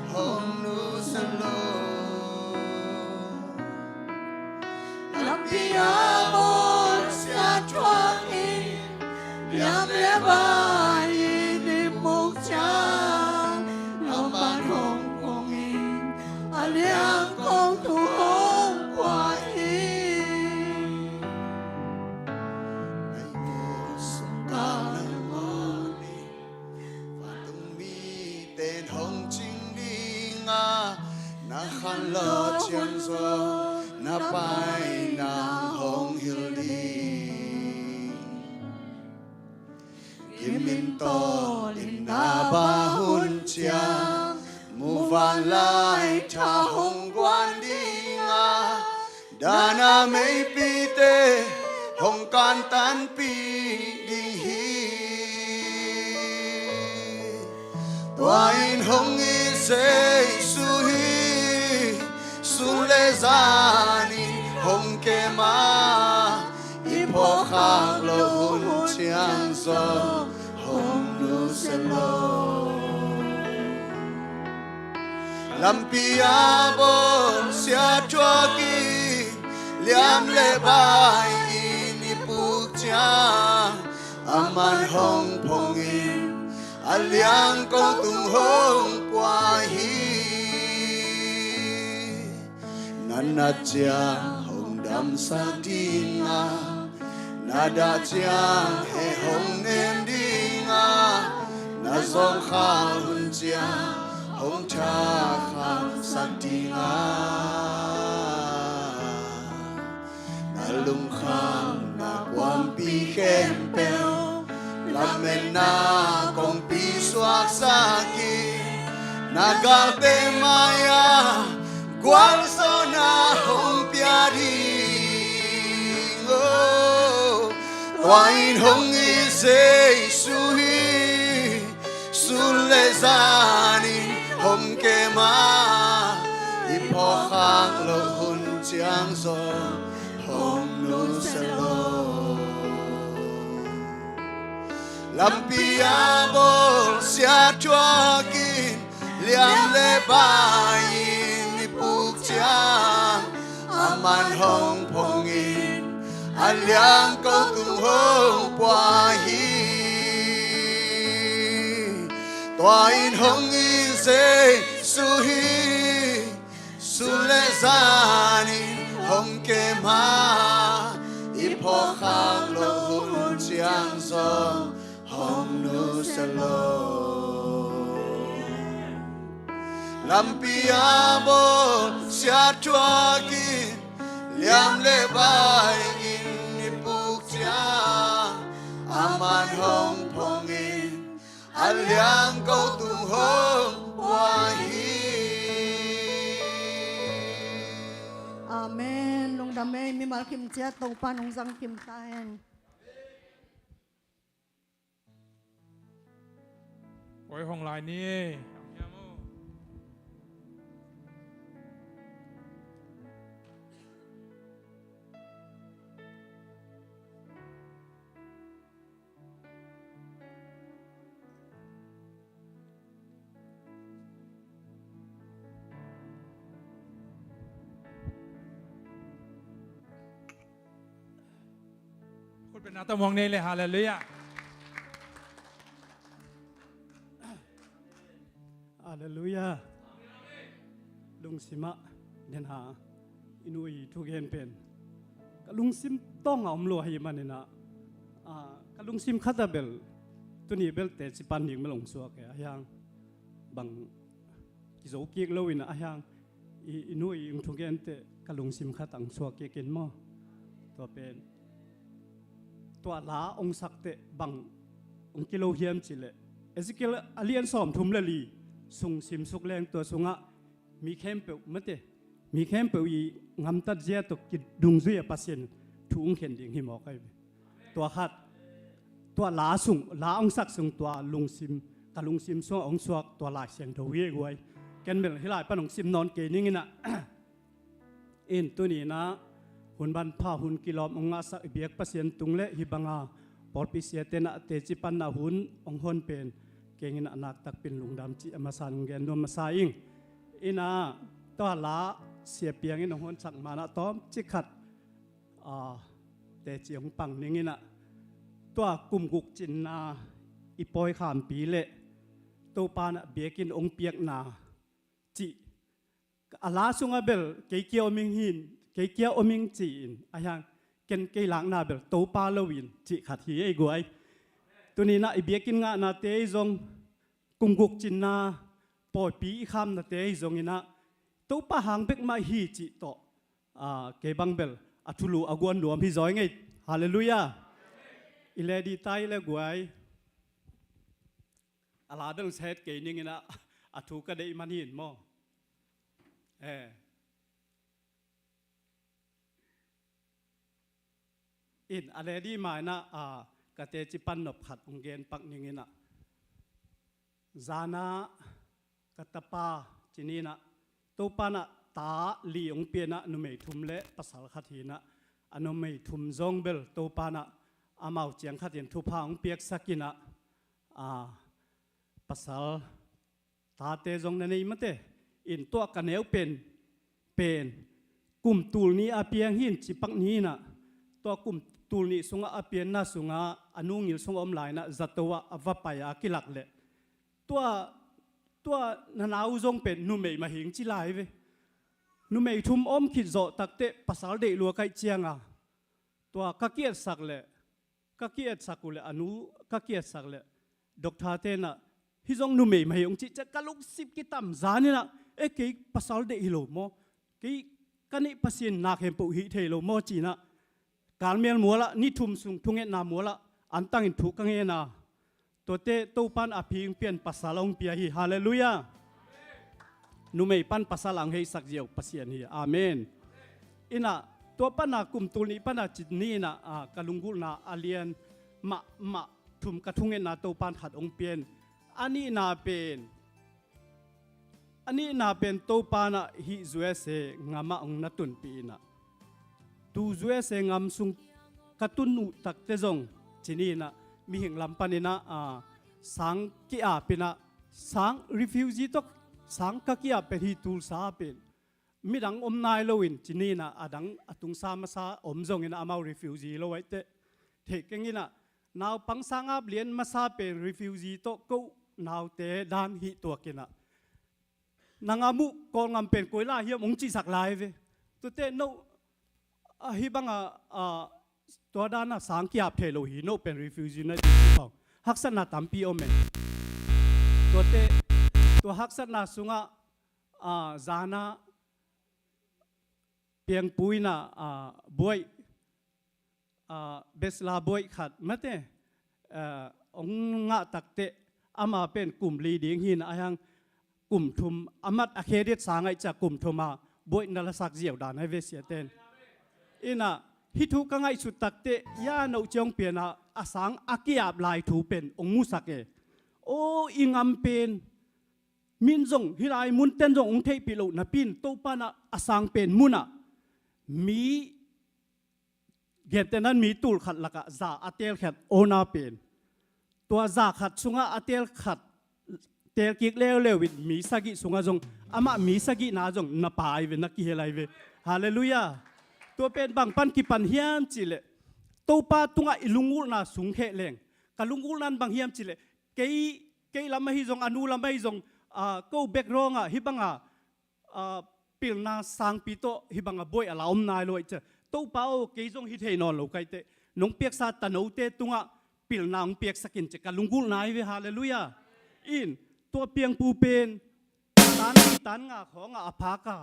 hong nusia lo. Lampi ah bawlsiat thuakin, liam le bai in i muk ciang, amah hong kongin, a liang kong thu hong pua hi. Ai maw, sungkal nang maw ni. Vantung mite in hong cing ding a, na khanlawh ciang zong na paina hong hilh ding. Kimin tawlin na bah hun ciang, muvanlai tha hong guan ding a, dana meipite hong kantanpih ding hi. Hong it Jesu hi, sun le zan in hong kem a, i phawk khak loh hun ciang zong hong nusia lo. Lampi a bawl sia thuak in, liam le bai in i puk ciang, aman hong phong in, a liang ko tung hong pua hi. Na nat ciang hong damsak ding a, na dah ciang heh hong nem ding a, na zawngkhal hun ciang hong thakhauhsak ding a, na lungkham na kuampi khempeuh, lametna kongpi suaksak in, na galte mai-ah gualzawhna hong pia ding. Oh, tua in hong it Jesu hi, sun le zan in hong kem a, i phawk khak loh hun ciang zong hong nusia lo. Lampi a bawl sia thuak in, liam le bai in i puk ciang, aman hong phong in, a liang ko tung hong pua hi. Tua in hong it Jesu hi, sun le zan in hong kem a, i phawk khak loh hun ciang zong hong nusia lo. Lampi a bawl sia thuak in, liam le bai in i puk ciang, aman hong phong in, a liang ko tung hong pua hi. Amen. Lungdam ei, mimal kim ciat Topa nong zang kim ta hen. Oi, hong lai ni. Khut beng na ta muang nei le, halleluiah. Halleluiah. Lungsim ah den ha, i nu i thugen pen ka lungsim tawng a om lua hi manin ah, ah, ka lungsim khat ah bel tuni bel teci pan ding bel ong suak e, a hiang bang kizo kik lo in ah, a hiang i, i nu i ong thugen teh ka lungsim khat ah ong suak kik in maw. Tua pen tua la ong sak teh bang ong kilo hiam cih leh, Ezekiel a lian sawmthum le li sung sim suk leng, tua sungah mi khempeuh mate, mi khempeuh i gamtat zia tawh kidungzui a Pasian thu ong khen ding hi mawk ahi ve. Tua khat, tua la sung, la ong sak sung tua lungsim, ka lungsim sungah ong suak tua Lai Siangtho hi ei guai. Ken bel hih lai pan ong sim nawn kei ning in ah, in tuni in ah hun manpha, hun kilawm ong ngahsak i biak Pasian tung le hih banga pawlpi siate in ah teci panna hun ong hon pen kei in ah naktak pin lungdam cih a masa in ong gen nuam masa ing. In ah tua la Sia Piang in ong honsak man ah tawmcik khat, ah, teci ong pang ning in ah, tua kum guk cinna i pawi khampi le Topa in ah biakinn ong piakna cih a la sungah bel kei kia om ing hi in, kei kia om ing ci-in, a hiang ken kei lakna bel Topa lo in cih khat hi ei guai. Tuni in ah i biakinn ngahnate i zong kum guk cinna pawipi i khamnate i zong in ah Topa hang bek mah hi cih tawh, ah, kei bang bel a thulu a guan nuam hi zaw ing ei. Halleluiah. I leh dih ta i le guai. A la bel set kei ning in ah, a thu ka deih man hi in maw. Eh. In a leh dih ma in ah, ah, ka teci pan nop khat ong gen pak ning in ah. Zan ah ka tapa ci-in ah, Topa in ah ta li hong pia-in ah, numei thum le pasal khat hi-in ah, a numei thum zong bel Topa in ah amau ciang khatin thupha hong piaksak in ah, a, pasal tate zong na nei mate. In tua ka neu pen, pen kum tul nih a piang hi-in, cipak ni-in ah, tua kum tul nih sungah a pianna sungah a nu ngil sungah om lai-in ah zato ah a va pai a kilak leh, tua, tua na nau zong pen numei mah hi ing ci lai ve. Numei thum om khit zawh takteh pasal deih lua ka hih ciangin, tua ka ki-etsak leh, ka ki-etsak uh leh, a nu ka ki-etsak leh, doctor-te in ah, hih zong numei mah hi ung cih ciang ka lungsim kitam zan in ah, e, kei pasal deih hi lo maw? Kei ka neih Pasian na khempeuh hih thei lo maw ci-in ah, Karmel mual ah, ni thum sung thungetna mual ah, antangin thu ka ngen a, tuate Topa in a phi hong pia-in pasal hong pia hi. Halleluiah. Numei pan pasal a hong heisak ziau Pasian hi. Amen. In ah, tua pan a kum tul nih pan a ci-in ah, a, ka lunggulhna a lian mahmah thum ka thungetna Topa in khat hong pia-in, a nihna pen, a nihna pen Topa in ah hih U S A gam ah hong na tunpih in ah, tu U S A gam sung ka tun uh takteh zong ci-in ah, mihing lam panin ah, a, sang ki-ap in ah, sang refugee tawh sang ka ki-ap pen hih Tulsa pen midang om nai loin ci-in ah, a dang a tungsa masa om zongin ah amau refugee lo ahih teh, theih keng in ah, naupang sang ap lian masa pen refugee tawh ko naute dan hih tuak in ah, na gam uh Kawlgam pen koi lai hiam hong cihsak lai ve. Tuate no, a, hih bang a, a, tua dan a sang ki-ap thei lo hi, no pen refugee na hi ci khong haksatna tampi om e. Tuate, tua haksatna sungah, a, zan a piangpu in ah, a, buaih, a, bachelor buaih khat mate, a, hong ngah takteh, ama pen kum li ding hi-in ah, ahi hang kum thum, a mat a khe diat sang ahih ciang kum thum a buaih na lasak ziau dan ahi ve, siate in. In ah, hih thu ka ngaihsut takteh, ya no ci hong pia-in ah, a sang a ki-ap lai thu pen hong musak e. O, i gam pen min zong, hih lai munten zong hong theihpih loh napi-in, Topa in ah a sang pen mun ah mi, gentehna-in mi tul khat lakah za a teel khat awna pen, tua za khat sungah a teel khat teel kik leuleu in mi sagih sungah zong, amah mi sagihna zong na pa ahi ve, na kihel ahi ve. Halleluiah. Tua pen bang pan kipan hiam cih leh, Topa tungah i lunggulhna sung kheh leng, ka lunggulhna in bang hiam cih leh, kei, kei lam ahi zong, a nu lam ahi zong, a, ko background ah hih bang a, a, pilna sangpi tawh hih bang a buaih a la om nai lo ahih ciang, Topa aw, kei zong hi thei nawn lo ka hih teh, nong piaksa tanote tungah pilna hong piaksak in ci-a ka lunggulhna ahi ve. Halleluiah. In, tua piangpu pen tan li tan nga khawng ah a phak a,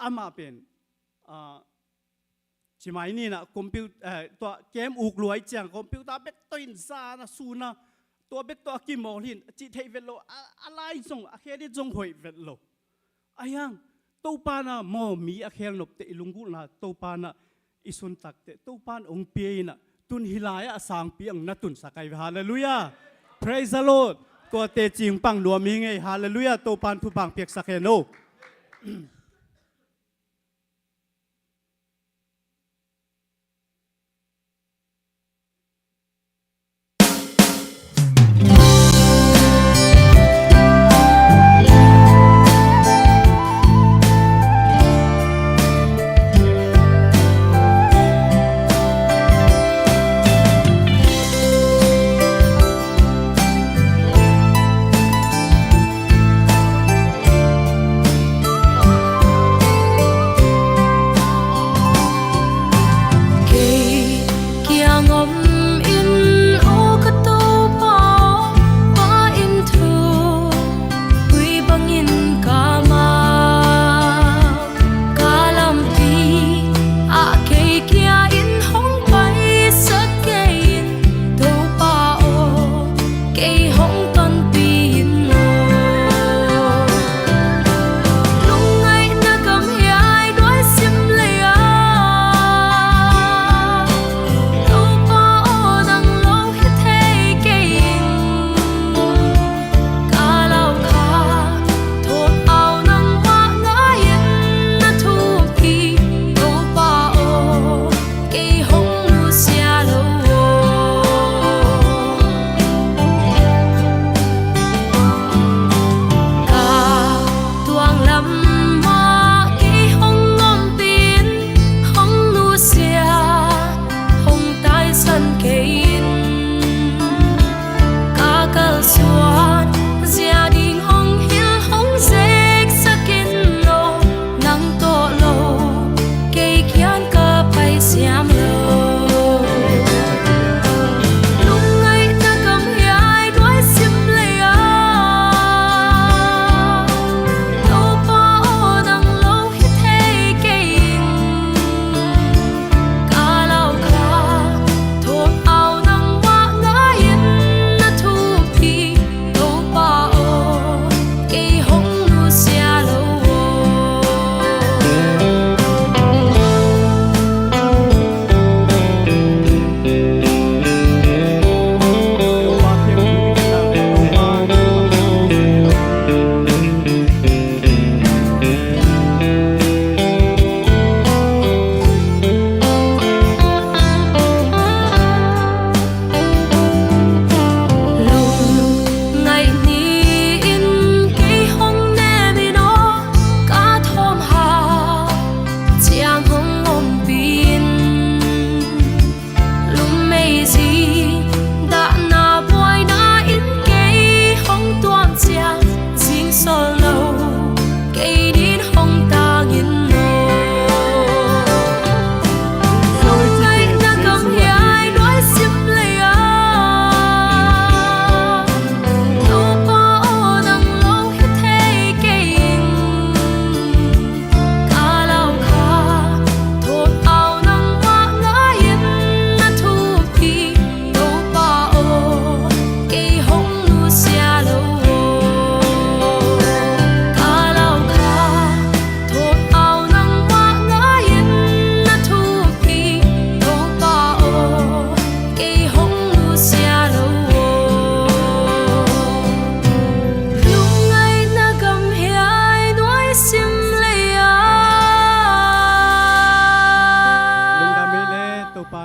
amah pen, a, ci mai ni-in ah, comput-, eh, tua camp uk lua ahih ciang computer bek tawh in zan a sun a, tua bek tawh a kimawl hi-in, cih theih vet lo, a, a lai zong, a khedit zong hoih vet lo. Ahi hang, Topa in ah maw, mi a khel nop teh i lunggulhna Topa in ah i sun tak teh, Topa in hong pia in ah, tu-in hih lai-ah a sangpi hong na tunsak ahi ve. Halleluiah. Praise the Lord. Tua teci pang nuam ing ei. Halleluiah. Topa in thupha hong piaksak hen aw.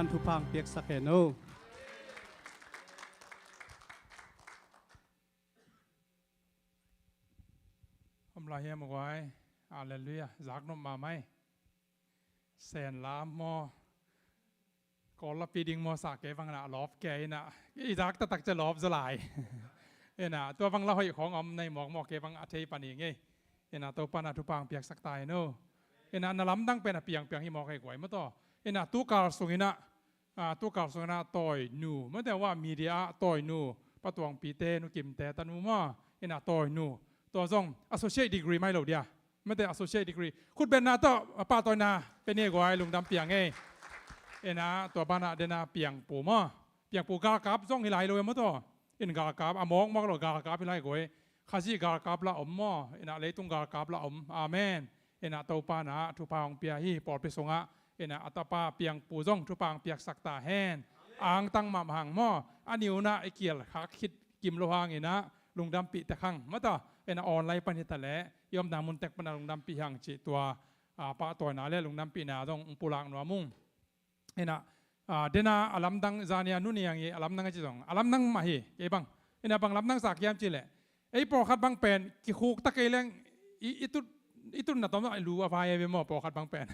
Thupha hong piaksak hen o. Om lai hiam a guai? Halleluiah. Zak nop mahmah hi. Sen lam maw, kawl lapi ding maw, sa kei bang inah lawp kei inah, i zak taktak cia lawp zaw lai. Inah tua bang la hoih khawng a om nai mawk maw, kei bang a thei pan hi ngei. Inah Topa na thupha hong piaksak ta hen o. Inah na lamdang pen a piangpiang hi mawk hi guai maw taw. Inah tu kal sung inah, a, tu kal sung inah tawinu, mate wa media ah tawinu, Pa Tuangpite, Nu Kimte tanu maw, inah tawinu. Tua zong associate degree mai lo dia. Mate associate degree. Khutbetna tawh a pahtawina pia ni guai, lungdam piang ei. Inah tua banah dena piangpu maw. Piangpu galkap zong hi lai lo e maw taw. In galkap a mawkmawk lo galkap hi lai guai. Khazih galkap la om maw. Inah leitung galkap la om. Amen. Inah Topa na thupha hong pia hi pawlpi sungah. Inah a tapa piangpu zong thupha hong piaksak ta hen. Angtang mahmah hang maw. A niunah i kial khak khit kim lo hang inah lungdampih tek hang maw taw. Inah online pan hi ta leh i omna mun tek pana lungdampih hang cih tua, a, pahtawina le lungdampihna zong hong pulak nuam ung. Inah, a, dena a lamdang zania nuni ang i a lamdang a ci zong a lamdang mah hi kei bang. Inah bang lamdang sa kiam ci leh, ei pawlkhat bang pen kikhuk ta kei leng i, i tut, i tutna tawm a lu a vai e ve maw pawlkhat bang pen.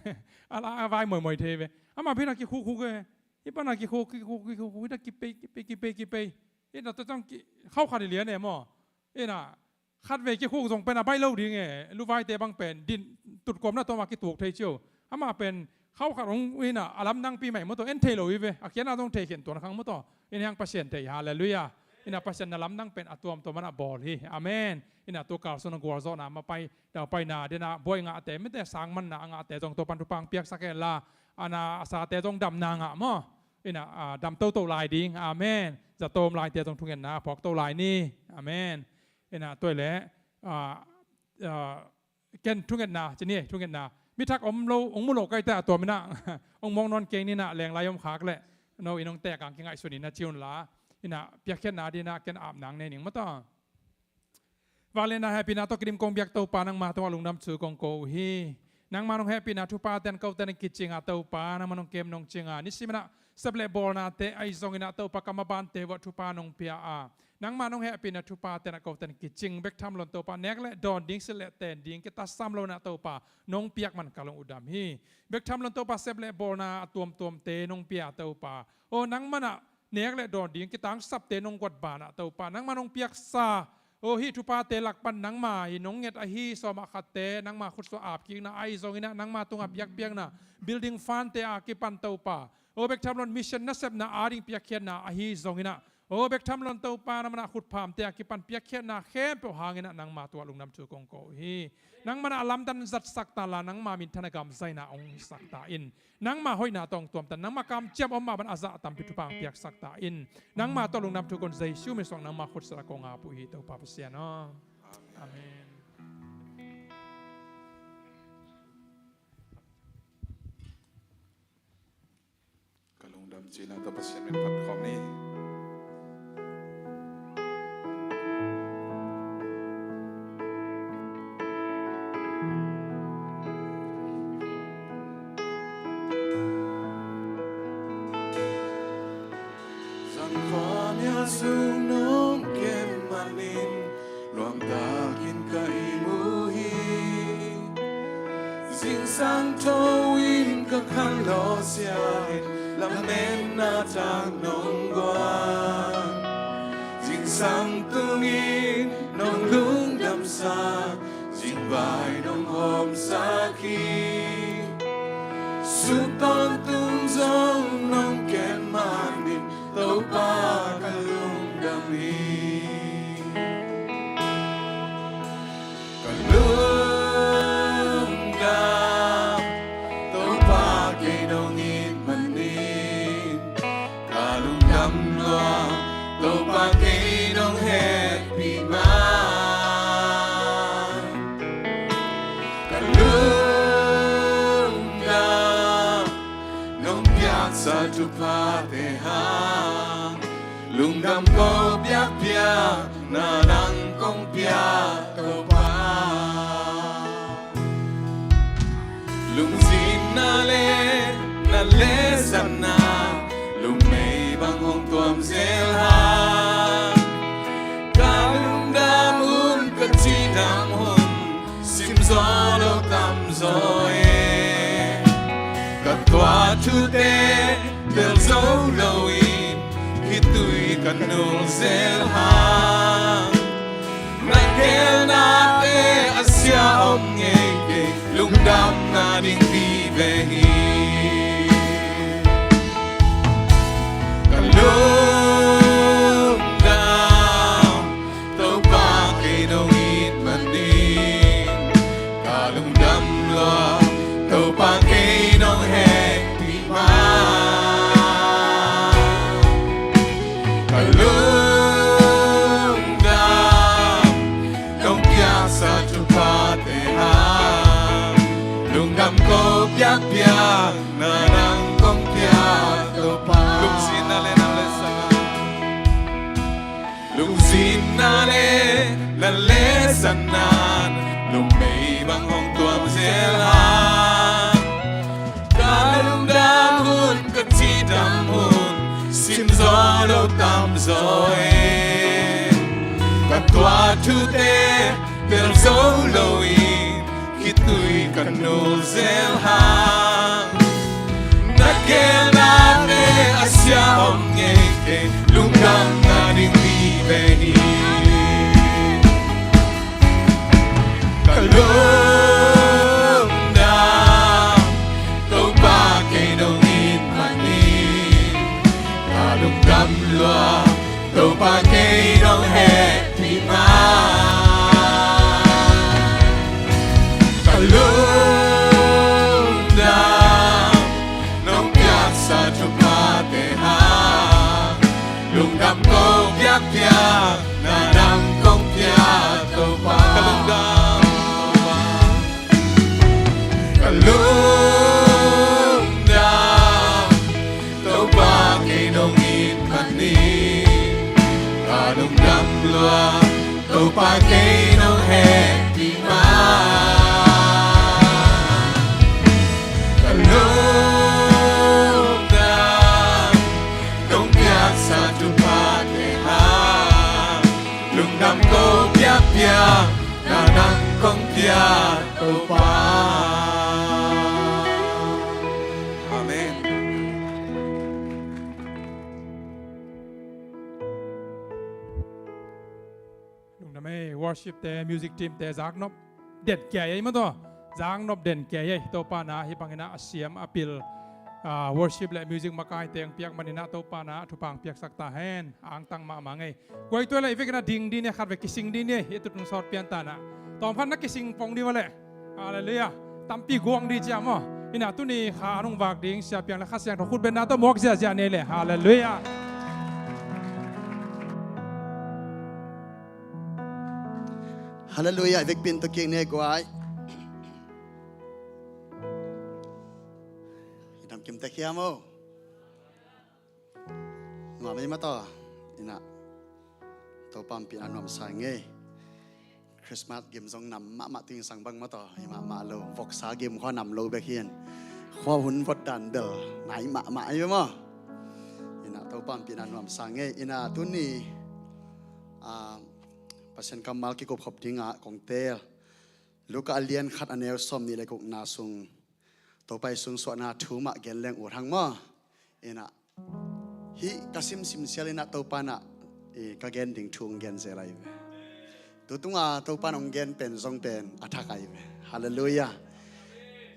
A la a vai moimoi thei ve. Amah pi na kikhukhuk e. I pana kikhuk kikhuk kikhuk kikhuk ina kipei kipei kipei kipei. Ina tua ciang ki, khau khat i lian e maw. Ina khatvei kikhuk zong pen a baih lo ding e. Luvaite bang pen din tutkawmna tawma kituk thei cio. Amah pen khau khat hong ina a lamdangpi mai maw taw, en thei lo hi ve. A khiatna zong thei khen tuan khang maw taw. Ina hiang Pasian thei, halleluiah. Ina Pasian na lamdang pen a tuamtuam mana bawl hi. Amen. Ina tu kal sung na gualzawhna mapai daupaina dena buai ngahte, mite sangmanna a ngahte zong Topan thupha hong piaksak hen la, ana a sate zong damna ngah maw. Ina, a, dam toto lai ding. Amen. Zatawm laite zong thungetna a phuak to lai ni. Amen. Ina tuai leh, a, a, ken thungetna ci ni, thungetna. Mi thak om lo, hong mu lo kaite a tuam inah hong mawk nawn kei ni inah, lenglai om khak leh no in hong tek ang kingaihsun inah ci un la. Inah piakkhiatna dinah ken apna hong nei ning maw taw. Vangliatna hehpihna tawh kidim kong biak Topa, nangma tungah lungdam thu kong ko uh hi. Nangma nong hehpihna thupha ten kote na kicing a Topa, nangma nong kem nong cing a nisim inah sep le bawlnate ahi zongin ah Topa, ka mabante uah thupha nong pia a, nangma nong hehpihna thupha ten ah kote na kicing bek tham lo in Topa, nek le dawn ding, silh le ten ding kitasam lo in ah Topa, nong piak man ka lung uh dam hi. Bek tham lo in Topa, sep le bawlna a tuamtuamte nong pia a Topa, aw nangma nah nek le dawn ding kitangsapte nong guat banah Topa, nangma nong piaksa, aw hih thuphate lak pan nangma hi nong nget ahi sawm ah khatte nangma khutsuah apkikna ahi zongin ah nangma tungah biakpiakna building fundte a kipan Topa, aw bek tham lo in mission nasepna ading piakkhiatna ahi zongin ah, aw bek tham lo in Topa, nangma nah khutphamte a kipan piakkhiatna khempeuh hangin ah nangma tungah lungdam thu kong ko uh hi. Nangma nah a lamdan zatsak ta la, nangma minthan a gamzaina hong hisak ta in. Nangma hoihna tawh hong tuamtan, nangma kamciam om mah bang a zah tampi thupha hong piaksak ta in. Nangma tawh lungdam thu kong Jesu min suang nangma khutsa kong ap uh hi Topa Pasian aw. Amen. Ka lungdam cihna tawh Pasian min phat khawm ni. Zan khua mia sung nong kem manin luangtakin ka ihmu hi. Zingsang tho in ka khanlawh sia in lametna tak nong guan. Zingsang tungin nong lungdamsak, zingvai nong hawmsak hi. Sut tawntung zong nong kem manin Topa ka lungdam hi. Ka lungdam, Topa kei nong it manin. Ka lungdam lua, Topa kei nong hehpih man. Ka lungdam, nong piaksa thuphate hang. Lungdam ko biakpiakna nang kong pia Topa. Lungzinna le na Leh zan a lungmei bang hong tuam zel hang. Ka lungdam hun, ka cidam hun, sim zaw lo tamzaw e. Ka tuah thute tel zo lo in, khitui ka nul zel hang. Na gelnate a sia om ngei kei, lungdamna ding vive hi. Ka lungdam, Topa kei nong it manin. Ka lungdam lua, Topa kei nong hehpih ma. Ka lungdam, nong piaksa thuphate hang. Lungdam ko piakpiak, na nang kong piak Topa. Lungzinna le na lehsan a, lungzinna le na lehsan a, lungmei bang hong tuam zel hang. Ka lungdam hun, ka cidam hun, sim zaw lo tamzaw e. Ka tuah thute tel zo lo in, khitui ka nul zel hang. Na gelnate a sia om ngei kei, lungdamna ding vive hi. Ka lungdam, Topa kei nong it manin. Ka lungdam lua, Topa kei nong hehpih ma. Ka lungdam, nong piaksa thuphate hang. Lungdam ko piakpiak, na nang kong piak Topa. Ka lungdam, Topa. Ka lungdam, Topa kei nong it manin. Ka lungdam lua, Topa kei nong hehpih ma. Ka lungdam, nong piaksa thuphate hang. Lungdam ko piakpiak, na nang kong piak Topa. Amen. Lungdam ei, worship te, music team te, zaknop den kia ei maw taw. Zaknop den kia ei, Topa na hih bangin a siam a pil, ah, worship le music makai teng piak manin a Topa na thupha piaksak ta hen, angtang mahmah ngei. Guai tua le i vekin a ding ding ni, khat vei kising ding ni, i tutun sawt pian ta na. Tawm khat na kising pong ding va le. Halleluiah. Tampi guang ding cia maw. Ina tuni kha a nung vak ding sia piang le Kha Siangtho khut benna tawh muak ziahziah nei le. Halleluiah. Halleluiah. I vekpi in tawh kik ni guai. I dam kim tek hiam aw. Nuam ei maw taw. Ina Topa hong pina nuam sa ngei. Christmas gim zong nam mahmah, tu in sang bang maw taw. Hi mahmah lo. Voksa gim khua nam lo bek hi in. Khua hun vot dan bel nai mahmah ei maw. Ina Topa hong pina nuam sa ngei. Ina tuni, ah, Pasian kammal kikup khop dingah kong teel. Luka a lian khat a neu sawm nih le gukna sung Topa i sungsuahna thu mah gen leng ut hang maw. Ina hih ka simsim sial ina Topa na, eh, ka gen ding thu hong gen zel ahi ve. Tutunga Topa na hong gen pen zong pen a thak ahi ve. Halleluiah.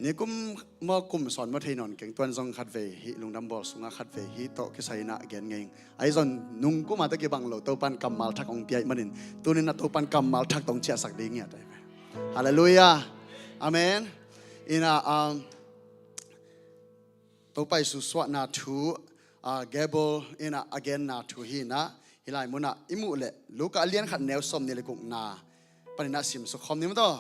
Nikum maw kum sawn maw thei nawn keng, tuan zong khat vei hih lungdam bawl sunga khat vei hih tawh kisai ina gen ngei ing. Ahi zong nungkuma tawh kibang lo Topan kammal thak hong pia ih manin tunin a Topan kammal thak tawh hong ciahsak ding ngiat ahi ve. Halleluiah. Amen. Ina, um, Topa i sungsuahna thu, ah, Gabriel ina a genna thu hi ina, hih lai munah i muh leh Luka a lian khat neu sawm nih le gukna panin a simsuk khawm ni maw taw.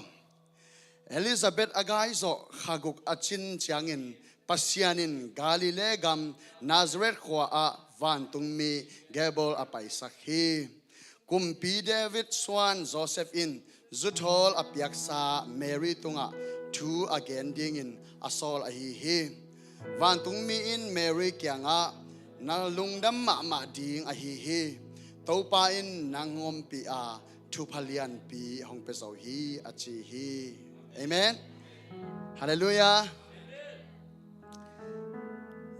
Elizabeth a gai zawh kha guk a cin ciangin Pasian in Galilee gam Nazareth khua ah vantungmi Gabriel a paisak hi. Kumpi David suan Joseph in zuthawl a piaksa Mary tungah thu a gen dingin a sawl ahi hi. Vantungmi in Mary kiangah, "Na lungdam mahmah ding ahi hi. Topa in nang ompih a, thupha lianpi hong pia zo hi," a ci hi. Amen. Halleluiah.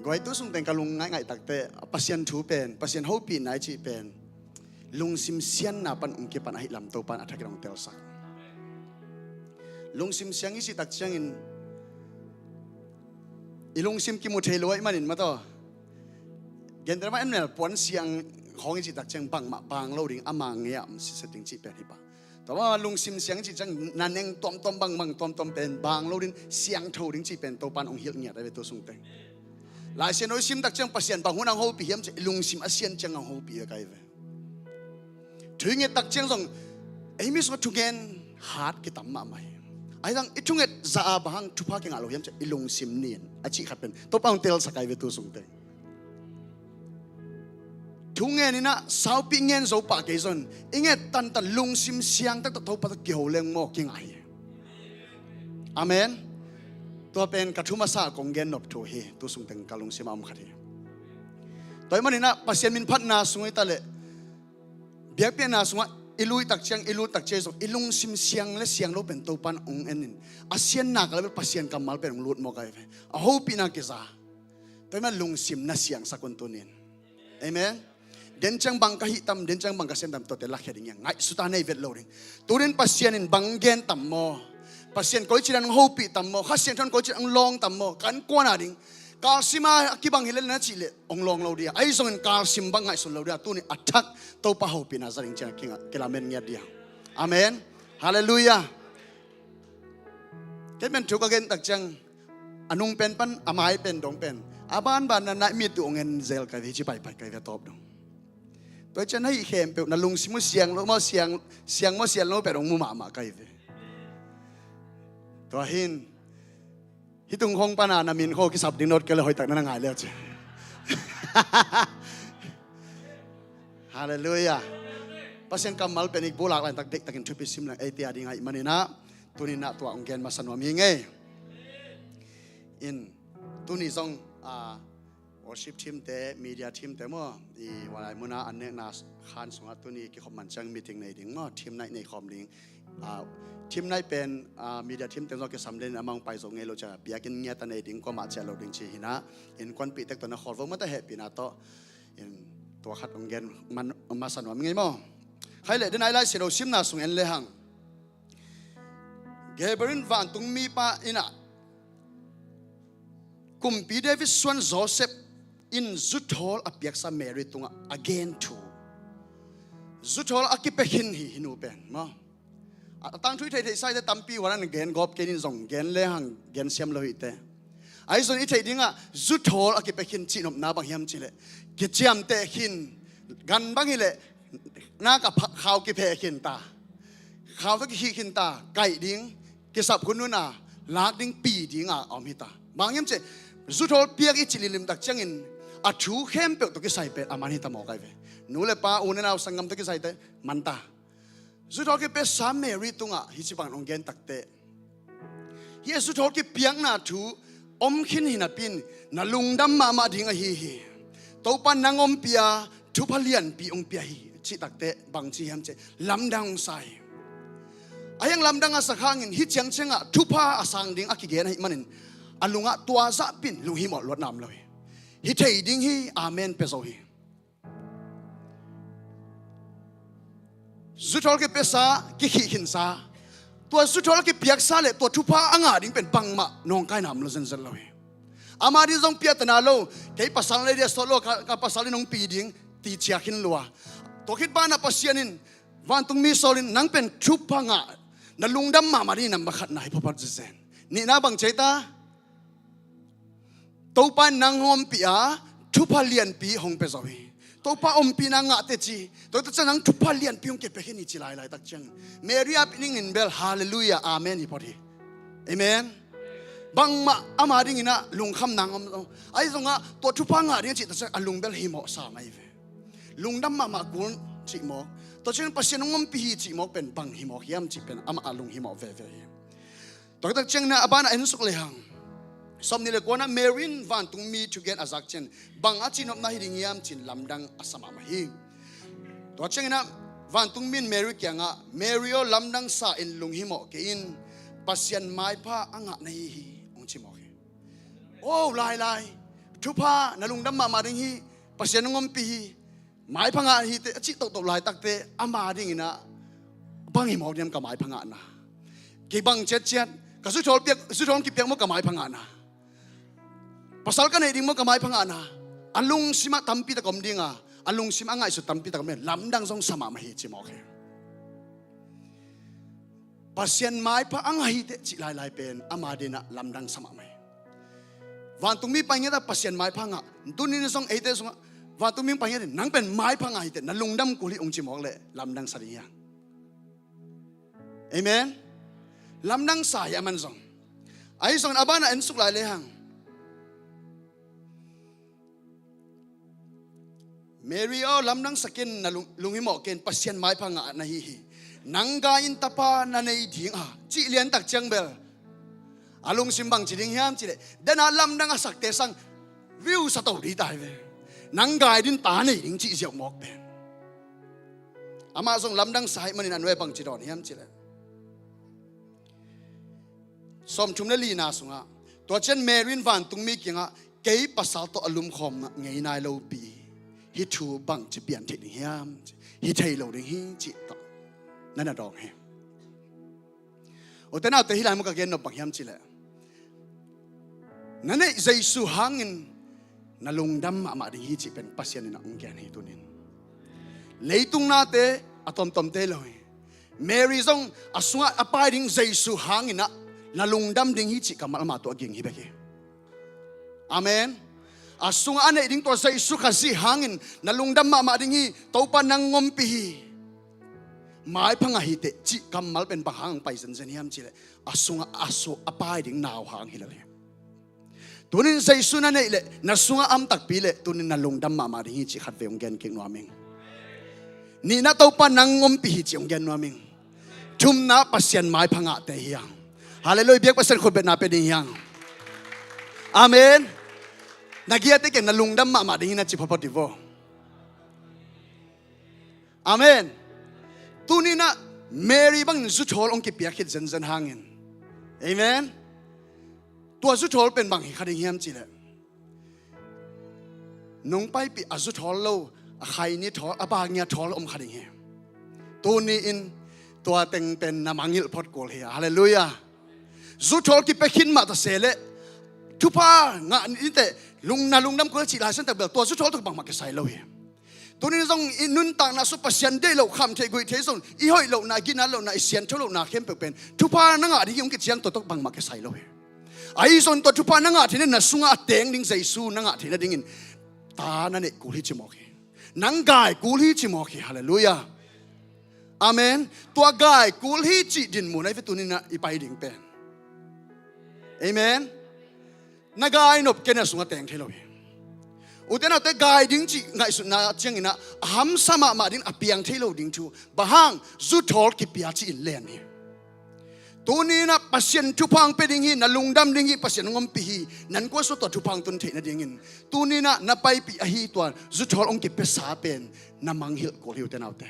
Guai, tu sungteng ka lung ngaingai takte, Pasian thu pen, Pasian hopihna i cih pen lungsim sianna pan ong kipan ahi lam Topa in a thakin ong telsak. Lungsim siang i cih tak ciangin i lungsim kimu thei lo ahih manin mataw, gentehna mah en leh puan siang khawng i cih tak ciang bangmah bang lo ding, ama ngei ah om sitset ding cih pen hi pah. Tua mah lungsim siang i cih ciang na neng tuamtuam bangbang tuamtuam pen bang lo ding, siangtho ding cih pen Topa in ong hilh ngiat ahi ve tu sungteng. Lai Siangtho i sim tak ciang Pasian bang hun ah ong hopih hiam cih leh i lungsim a sian ciang ong hopih ve kai ve. Thu i nget tak ciang zong ei mi sungah thungen hat kitam mahmah hi. Ahi zong i thunget zah a bang hang thupha kingah lo hiam cih leh i lungsim nin a cih khat pen Topa ong telsak ahi ve tu sungteng. Thu ngen in ah saupi ngen zo pah kei zong i nget tantan lungsim siang taktak Topa tawh kiho leng maw kingah hi. Amen. Tua pen ka thu masa kong gen nop thu hi, tu sungteng ka lungsim a om khat hi. Tua ahih manin ah Pasian min phatna sung hi ta leh biakpiakna sungah i lui tak ciang, i lut tak ciang zong i lungsim siang le siang lo pen Topa in ong en in a sianna ka level Pasian kammal pen ong lut maw kai ve. A hopihna kiza. Tua ahih manin lungsim na siangsak un tunin. Amen. Den ciang bang ka hih tam, den ciang bang ka sian tam, tuate lakhia ding hi hang, ngaihsut a nei vet lo ding. Tunin Pasian in bang gen tam maw, Pasian koici dan ong hopih tam maw, Kha Siangtho in koici dan ong lawng tam maw, kan kuan a ding. Kalsim a kibang hi lel na cih leh ong lawng lo dia, ahi zongin kalsim bang ngaihsun lo dia, tuni a thak Topa hopihna za ding ciang kinga, kilamen ngiat dia. Amen. Halleluiah. Kei pen thu ka gen tak ciang a nung pen pan a mai pen dong pen a banban na naih mit uh ong en zel kai ve, hi ci paipai kai ve a tawp dong. Tua ciang na hih khempeuh na lungsim uh siang lo maw, siang, siang maw sian lo pen ong mu mahmah kai ve. Tua hin hih tung khawng pan a na min khaw kisap ding nawt kei leh hoihtak na na ngai leh ci. Halleluiah. Pasian kammal pen i bulak laitakin deihtakin thupi sim leng eite a ding ahih manin ah tunin ah tua ong gen masa nuam hi ing ei. In tuni zong a worship team te, media team te maw, i hualai mun a an nekna khan sungah tuni kikhop man ciang meeting nei ding maw, team night nei khawm ding. A, team night pen, a, media team te zong kisam den, amah ong pai zo ngei lo ciang biakinn ngiat a nei ding, kuamah ciah lo ding ci hi in ah, innkuanpih tek tawh na khawl vo mah ta, hehpihna tawh. In tua khat ong gen man, masa nuam ing ei maw. Khai leh, den a i Lai Siangtho simna sung en lehang, Gabriel in vantungmi pa in ah Kumpi David suan Joseph in zuthawl a piaksa Mary tungah a gen thu. Zuthawl a kipia khin hi, hih nu pen maw. A tangthu i theithei sa hi te, tampi huan an gen gawp kei nin zong gen lehang gen siam lo hi te. Ahi zong i theih dingah zuthawl a kipia khin cihnopna bang hiam cih leh kiciamteh khin, gan bang hi leh nak a pha-, khau kipheh khin ta, khau tawh kikhih khin ta, kaih ding, kisap hun hun a lak ding, pi ding a om hi ta. Bang hiam cih leh zuthawl piak i cih limlim tak ciangin a thu khempeuh tawh kisai pen a man hi ta maw kai ve. Nu le pa, u le nau, sanggam tawh kisai te man ta. Zuthawl kipiasa Mary tungah hih ci bang ong gen tak teh, hih a zuthawl kipiakna thu om khin hi napi in na lungdam mahmah ding ahi hi. Topa in nang ompih a, thupha lianpi ong pia hi cih tak teh bang ci hiam cih leh lamdang ong sa hi. Ahi hang lamdang a sak hangin hih ciang ciangah thupha a sang ding a kigen ahih manin a lungah tua zahpi in lunghimawh luat nam lo hi. Hi thei ding hi, amen pia zo hi. Zuthawl kipiasa, kikhih khinsa. Tua zuthawl a kipiaksa le tua thupha a ngah ding pen bangmah nawngkaina om lo zenzen lo hi. Ama ding zong piatana lo, kei pasal nei dia sawt lo, ka, ka pasal in hong pi ding, ti ciah khin lua. Tua khit banah Pasian in vantungmi sawlin nang pen thupha ngah, na lungdam mahmah ding hi, nambat khatna hi phawphat zenzen. Nihna bang ci ta? Topa in nang hong ompih a, thupha lianpi hong pia zo hi. Topa ompihna ngah teh ci. Tua hi tak ciang nang thupha lianpi hong kipia khin hi ci lailai tak ciang, Mary a pi ning in bel halleluiah, amen hi phot hi. Amen. Bangmah ama dingin ah lungkham nang om lo. Ahi zongah tua thupha ngah ding a cih tak ciang a lung bel himawh sam ahi ve. Lungdam mahmah kul cih mawk, tua ciang Pasian hong ompih hi cih mawk pen bang himawk hiam cih pen amah a lung himawh veve hi. Tua hi tak ciangin ah a banah en suk lehang, Sawmnih le kuana Mary in vantungmi thugen a zak ciang bang a cihnopna hi ding hiam ci-in lamdang a sa mahmah hi. Tua cianginah vantungmi in Mary kiangah, "Mary aw, lamdang sa in, lunghimawh kei in, Pasian maipha a ngah na hi hi," hong ci mawk hi. "O lailai, thupha, na lungdam mahmah ding hi, Pasian hong ompih hi, maipha ngah hi teh," a cih tohtoh laitakte ama dinginah, "Bang hi mawk diam ka maipha ngahna? Kei bang ciatciat, ka zuthawl piak, zuthawl kipiak maw ka maipha ngahna? Pasal ka neih ding maw ka maipha ngahna?" A lungsimah tampi tak om dinga, a lungsim a ngaihsut tampi tak om dinga, lamdang zong sa mahmah hi ci mawk hi. Pasian maipha a ngah hi teh cih lailai pen ama dinah lamdang sa mahmah hi. Vantungmi pai ngiat a Pasian maipha ngah, tuni in zong eite sungah vantungmi pai ngiat a, "Nang pen maipha ngah hi teh, na lungdam kul hi," hong ci mawk leh lamdang sa ding hiang. Amen. Lamdang sa hi aman zong. Ahi zongin a banah en suk lai lehang, "Mary aw, lamdang sa kei in, na lung, lunghimawh kei in, Pasian maipha ngah na hi hi. Nang gai in tapa na nei ding a," cih liantak ciang bel a lungsim bangci ding hiam cih leh, dena lamdang a sakte sang view sa to ding ta hi ve. Nang gai ding ta nei ding cih ziau mawk pen. Amah zong lamdang sa hi manin a nuai bangci dawn hiam cih leh, sawmthum le lina sungah, tua ciang Mary in vantungmi kiangah, "Kei pasal tawh a lumkhawm ngei nai lopi, hih thu bangci pian theih ding hiam? Hi thei lo ding hi," cih tawh na na dawng hi. Ute naute, hih lai mun ka gen nop bang hiam cih leh, na neih Jesu hangin na lungdam mahmah ding hi cih pen Pasian in a hong gen hi tunin. Leitung nate a tomtomte lo hi. Mary zong a sungah a pai ding Jesu hanginah na lungdam ding hi cih kammal ama tawh a ging hi bek hi. Amen. A sungah a neih ding tua Jesu Khazih hangin na lungdam mahmah ding hi, Topa nang hong ompih hi, maipha ngah hi teh cih kammal pen bang hang pai zenzen hiam cih leh, a sungah a su a pai ding nau hang hi lel hi. Tunin Jesu na neih leh, na sungah a om takpi leh, tunin na lungdam mahmah ding hi cih khatvei hong gen kik nuam ing. Nihna, Topa nang hong ompih hi cih hong gen nuam ing. Thumna, Pasian maipha ngahte hi hang. Halleluiah, biak Pasian khutbetna pia ding hi hang. Amen. Na giate kiang na lungdam mahmah ding hi na ci photphot hi vo. Amen. Tuninah Mary bangin zuthawl hong kipia khit zenzen hangin. Amen. Tua zuthawl pen bang hi kha ding hiam cih leh, nungpaipih a zuthawl lo, a khaini thawl, a bangia thawl om kha ding hi. Tuni-in tua teng pen na mangngilh phot kul hi. Halleluiah. Zuthawl kipia khin mah ta se leh, thupha ngah ni teh, lung, na lungdam kul hi cih lai santak bel, tua zuthawl tawh bangmah kisai lo hi. Tunin zong i nuntakna sung Pasian deih loh, kham theih guih theih zong, i hoih lohna, i ginat lohna, i siangtho lohna khempeuh pen thupha na ngah ding hi hong kiciang, tua tawh bangmah kisai lo hi. Ahi zong tua thupha na ngah theihna, na sungah a teng ding Jesu na ngah theihna dingin ta na neih kul hi ci mawk hi. Nang gai kul hi ci mawk hi. Halleluiah. Amen. Tua gai kul hi cih dinmun ahi ve tuninah i pai ding pen. Amen. Na gai nop kei na sungah teng thei lo hi. Ute naute, gai ding cih ngaihsutna cianginah a hamsa mahmah ding, a piang thei lo ding thu. Bang hang? Zuthawl kipia cih in len hi. Tuninah Pasian thupha hong pia ding hi, na lungdam ding hi, Pasian hong ompih hi, nan kuasua tua thupha hong tun theih nadingin. Tuninah na paipih ahi tua zuthawl hong kipiasa pen na mangngilh kul hi, ute naute.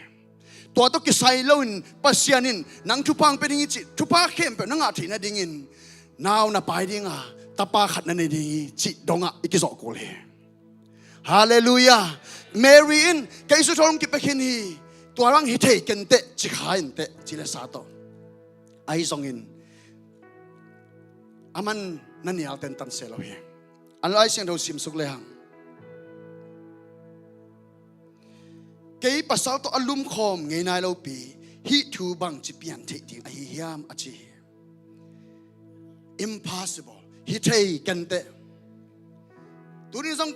Tua tawh kisai loin Pasian in nang thupha hong pia ding hi cih, thupha khempeuh na ngah theih nadingin nau na pai dinga tapa khat na nei ding hi cih dongah i kizawh kul hi. Halleluiah. Mary in, "Kei zuthawl hong kipia khin hi, tua bang hi thei ken teh, ci kha in teh," ci le sa tawh. Ahi zongin aman na nial tentan se lo hi. A Lai Siangtho simsuk lehang, "Kei pasal tawh a lumkhawm ngei nai lopi, hih thu bangci pian theih ding ahi hiam?" a ci hi. Impossible. Hi thei ken teh. Tuni zong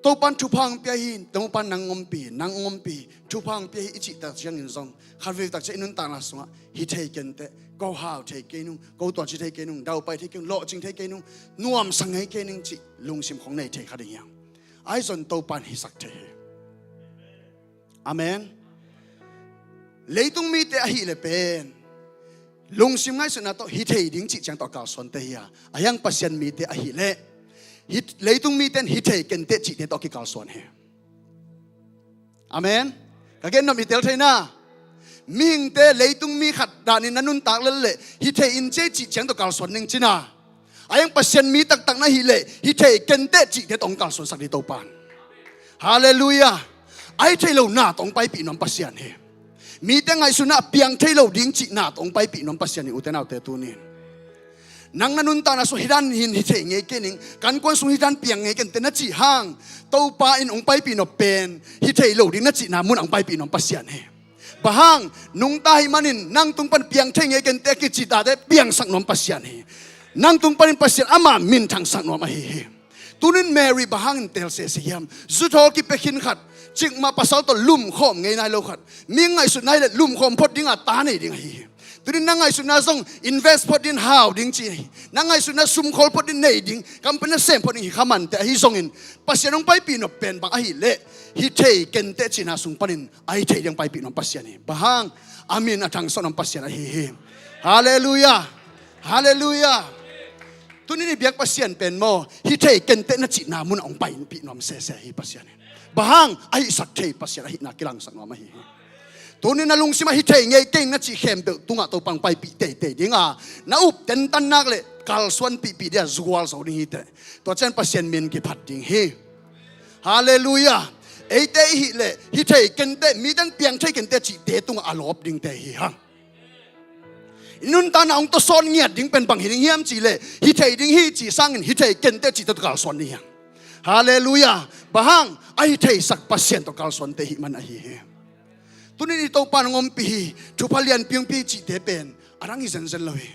Topan thupha hong pia hi, Topan nang hong ompih, nang hong ompih, thupha hong pia hi i cih tak ciangin zong, khatvei tak ciang i nuntakna sungah hi thei ken teh, ko hau thei kei nung, ko tualci thei kei nung, daupai thei kei nung, lawhcing thei kei nung, nuamsa ngei kei ning cih lungsim khong nei thei kha ding hiam? Ahi zong Topan hisak thei hi. Amen. Leitung mite ahih leh pen Lungsim ngaihsutna tawh hi thei ding cih ciang tawh a kalsuante hi a, a hiang Pasian mite ahih leh, hi, leitung mite in hi thei kenteh cihte tawh a kikalsuan hi. Amen. Ka gen nop hi tel thei na. Mihingte leitung mi khat danin na nuntak lel leh hi thei in ci ei cih ciang tawh kalsuan ning ci na. A hiang Pasian mi taktak na hih leh hi thei kenteh cihte tawh hong kalsuansak ding Topa in. Halleluiah. A hi thei lo na tawh hong paipih nuam Pasian hi. Mite ngaihsutna a piang thei lo ding cih na tawh hong paipih nuam Pasian hi, ute naute, tuni in. Nang na nuntakna sung hi dan hin hi thei ngei kei ning, ka innkuan sung hi dan piang ngei kei ning te na cih hang, Topa in hong paipih nop pen hi thei lo ding na cihna mun a hong paipih nuam Pasian hi. Bang hang, nungta ahih manin nang tung pan piang thei ngei kei ning te a kici tate piangsak nuam Pasian hi. Nang tung panin Pasian ama minthangsak nuam ahi hi. Tunin Mary bang hangin teel sese hiam? Zuthawl kipia khin khat, cikmah pasal tawh lumkhawm ngei nai lo khat, mi ngaihsut nai leh lumkhawm phot ding a ta nei ding ahi hi. Tunin na ngaihsutna zong invest phot ding, hau ding ci hi. Na ngaihsutna sumkhawl phot ding, nei ding, company sem phot ding hi kha mah inteh, ahi zongin Pasian hong paipih nop pen bang ahih leh hi thei kenteh cihna sung panin a hi thei ding paipih nuam Pasian hi. Bang hang, a min a thangsak nuam Pasian ahi hi. Halleluiah. Halleluiah. Tunin i biak Pasian pen maw, hi thei kenteh na cihna mun a hong paipih nuam sese hi Pasian hi. Bang hang, a hihsak thei Pasian ahihna kilangsak nuam ahi hi. Tunin na lungsim ah hi thei ngei kei ning na cih khempeuh tungah Topa in hong paipih teitei ding a, na up tentan nak leh kalsuanpihpih ding a zual zo ding hi teh. Tua ciang Pasian min kiphat ding hi. Halleluiah. Eite i hih leh hi thei kenteh, mite in piang thei kenteh cihte tungah a lawp dingte hi hang. I nuntakna hong tawsawn ngiat ding pen bang hi ding hiam cih leh, hi thei ding hi cih sangin hi thei kenteh cihte tawh kalsuan ding hi hang. Halleluiah. Bang hang, a hi theisak Pasian tawh kalsuante ahih man ahi hi. Tunin i Topa in hong ompih hi, thupha lianpi hong pia hi cihte pen a dang hi zenzen lo hi.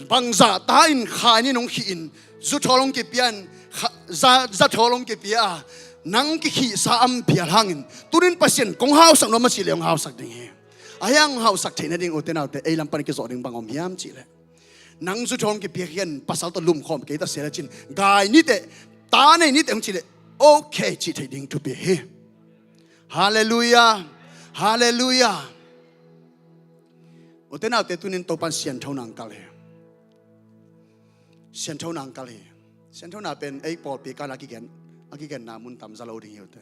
Bangzah ta in Khaini in hong khih in, zuthawl hong kipia in, kha-, za-, zathawl hong kipia a, nang kikhihsa a hong phial hangin, tunin Pasian kong hausak nuam a cih leh hong hausak ding hi. A hiang hong hausak theih nading, ute naute, ei lam pan kizawh ding bang om hiam cih leh, nang zuthawl hong kipia khin, pasal tawh lumkhawm kei ta se leh cin, gai ni teh, ta nei ni teh hong cih leh, okay cih theih ding thupi hi. Halleluiah. Halleluiah. Ute naute, tunin Topa in sianthona hong kal hi. Sianthona hong kal hi. Sianthona pen ei pawlpi kal a kigen, a kigenna mun tam za lo ding hi ute.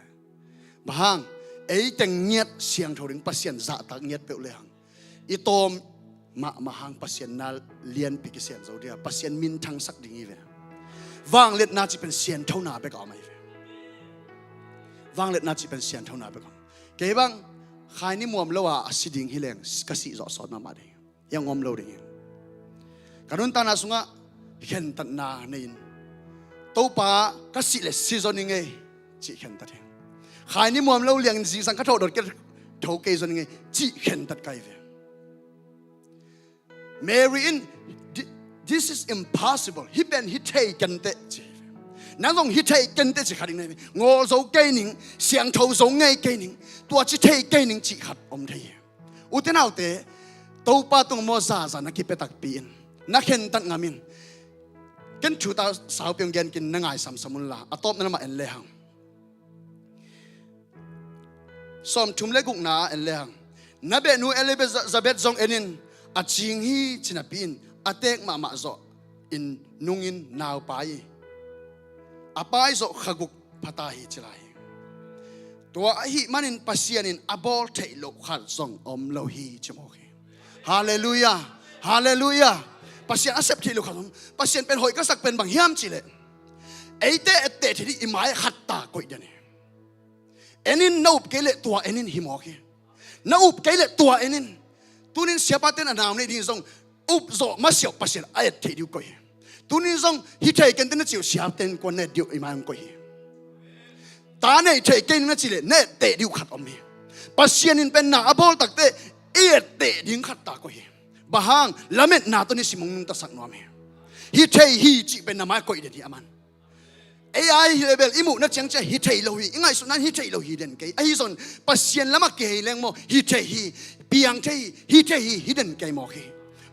Bang hang, ei teng ngiat siangtho ding, Pasian zahtak ngiat peuh le hang, i tawm mahmah hang Pasian na lianpi kisian zo ding a, Pasian minthangsak ding hi ve. Vangliatna cih pen sianthona bek a om ahi ve. Vangliatna cih pen sianthona bek a om. Kei bang, Khaini muam lo a, a si ding hi leng, ka sih zawh sawt mahmah ding. Hiang om lo ding hi. Ka nuntakna sungah khentatna nei in, Topa, ka sih leh si zaw ning ei, cih khentat hi. Khaini muam lo liangin zingsang ka thawh dot kei, tho kei zaw ning ei, cih khentat ka hi ve. Mary in, "Thi-, this is impossible. Hih pen hi thei kenteh," ci hi ve. Nang zong hi thei kenteh ci khat ding na hi ve. Ngawl zo kei ning, siangtho zo ngei kei ning, tua ci thei kei ning cih khat om thei hi. Ute naute, Topa tung maw zaza na kipia takpi in, na khentat ngam in. Ken thu ta saupi hong gen kin, na ngaisamsam un la, a tawpna lamah en le hang. Sawmthum le gukna ah en le hang. Na behnu Elizabeth zong en in, a cing hi ci napi in, a teek mahmah zawh in nungin nau pai hi. A pai zawh kha guk pha ta hi ci lai hi. Tua ahih manin Pasian in a bawl theih loh khat zong om lo hi ci mawk hi. Halleluiah. Halleluiah. Pasian a sep theih loh khat zong om. Pasian pen hoih ka sak pen bang hiam cih leh, eite etteh theih ding i mai khat ta koih den hi. En in, na up kei leh tua en in hi mawk hi. Na up kei leh tua en in. Tunin siapate'n a na om neih ding zong, up zawh masiah uh Pasian a et theih ding uh koih hi. Tunin zong hi thei kenteh na cih uh siapate'n kua'n na et ding uh i mai hong koih hi. Ta nei thei kei ning na cih leh na etteh ding uh khat om hi. Pasian in pen na a bawl takteh i etteh ding khat ta koih hi. Bang hang, lametna tawh nisim hong nungtasak nuam hi. Hi thei hi cih pen na mai koih den hi a man. Ei a hi leh bel i muhna ciang ciang hi thei lo hi, i ngaihsutna in hi thei lo hi den kei. Ahi zong Pasian lamah kihei leng maw, hi thei hi, piang thei hi, hi thei hi, hi den kei mawk hi.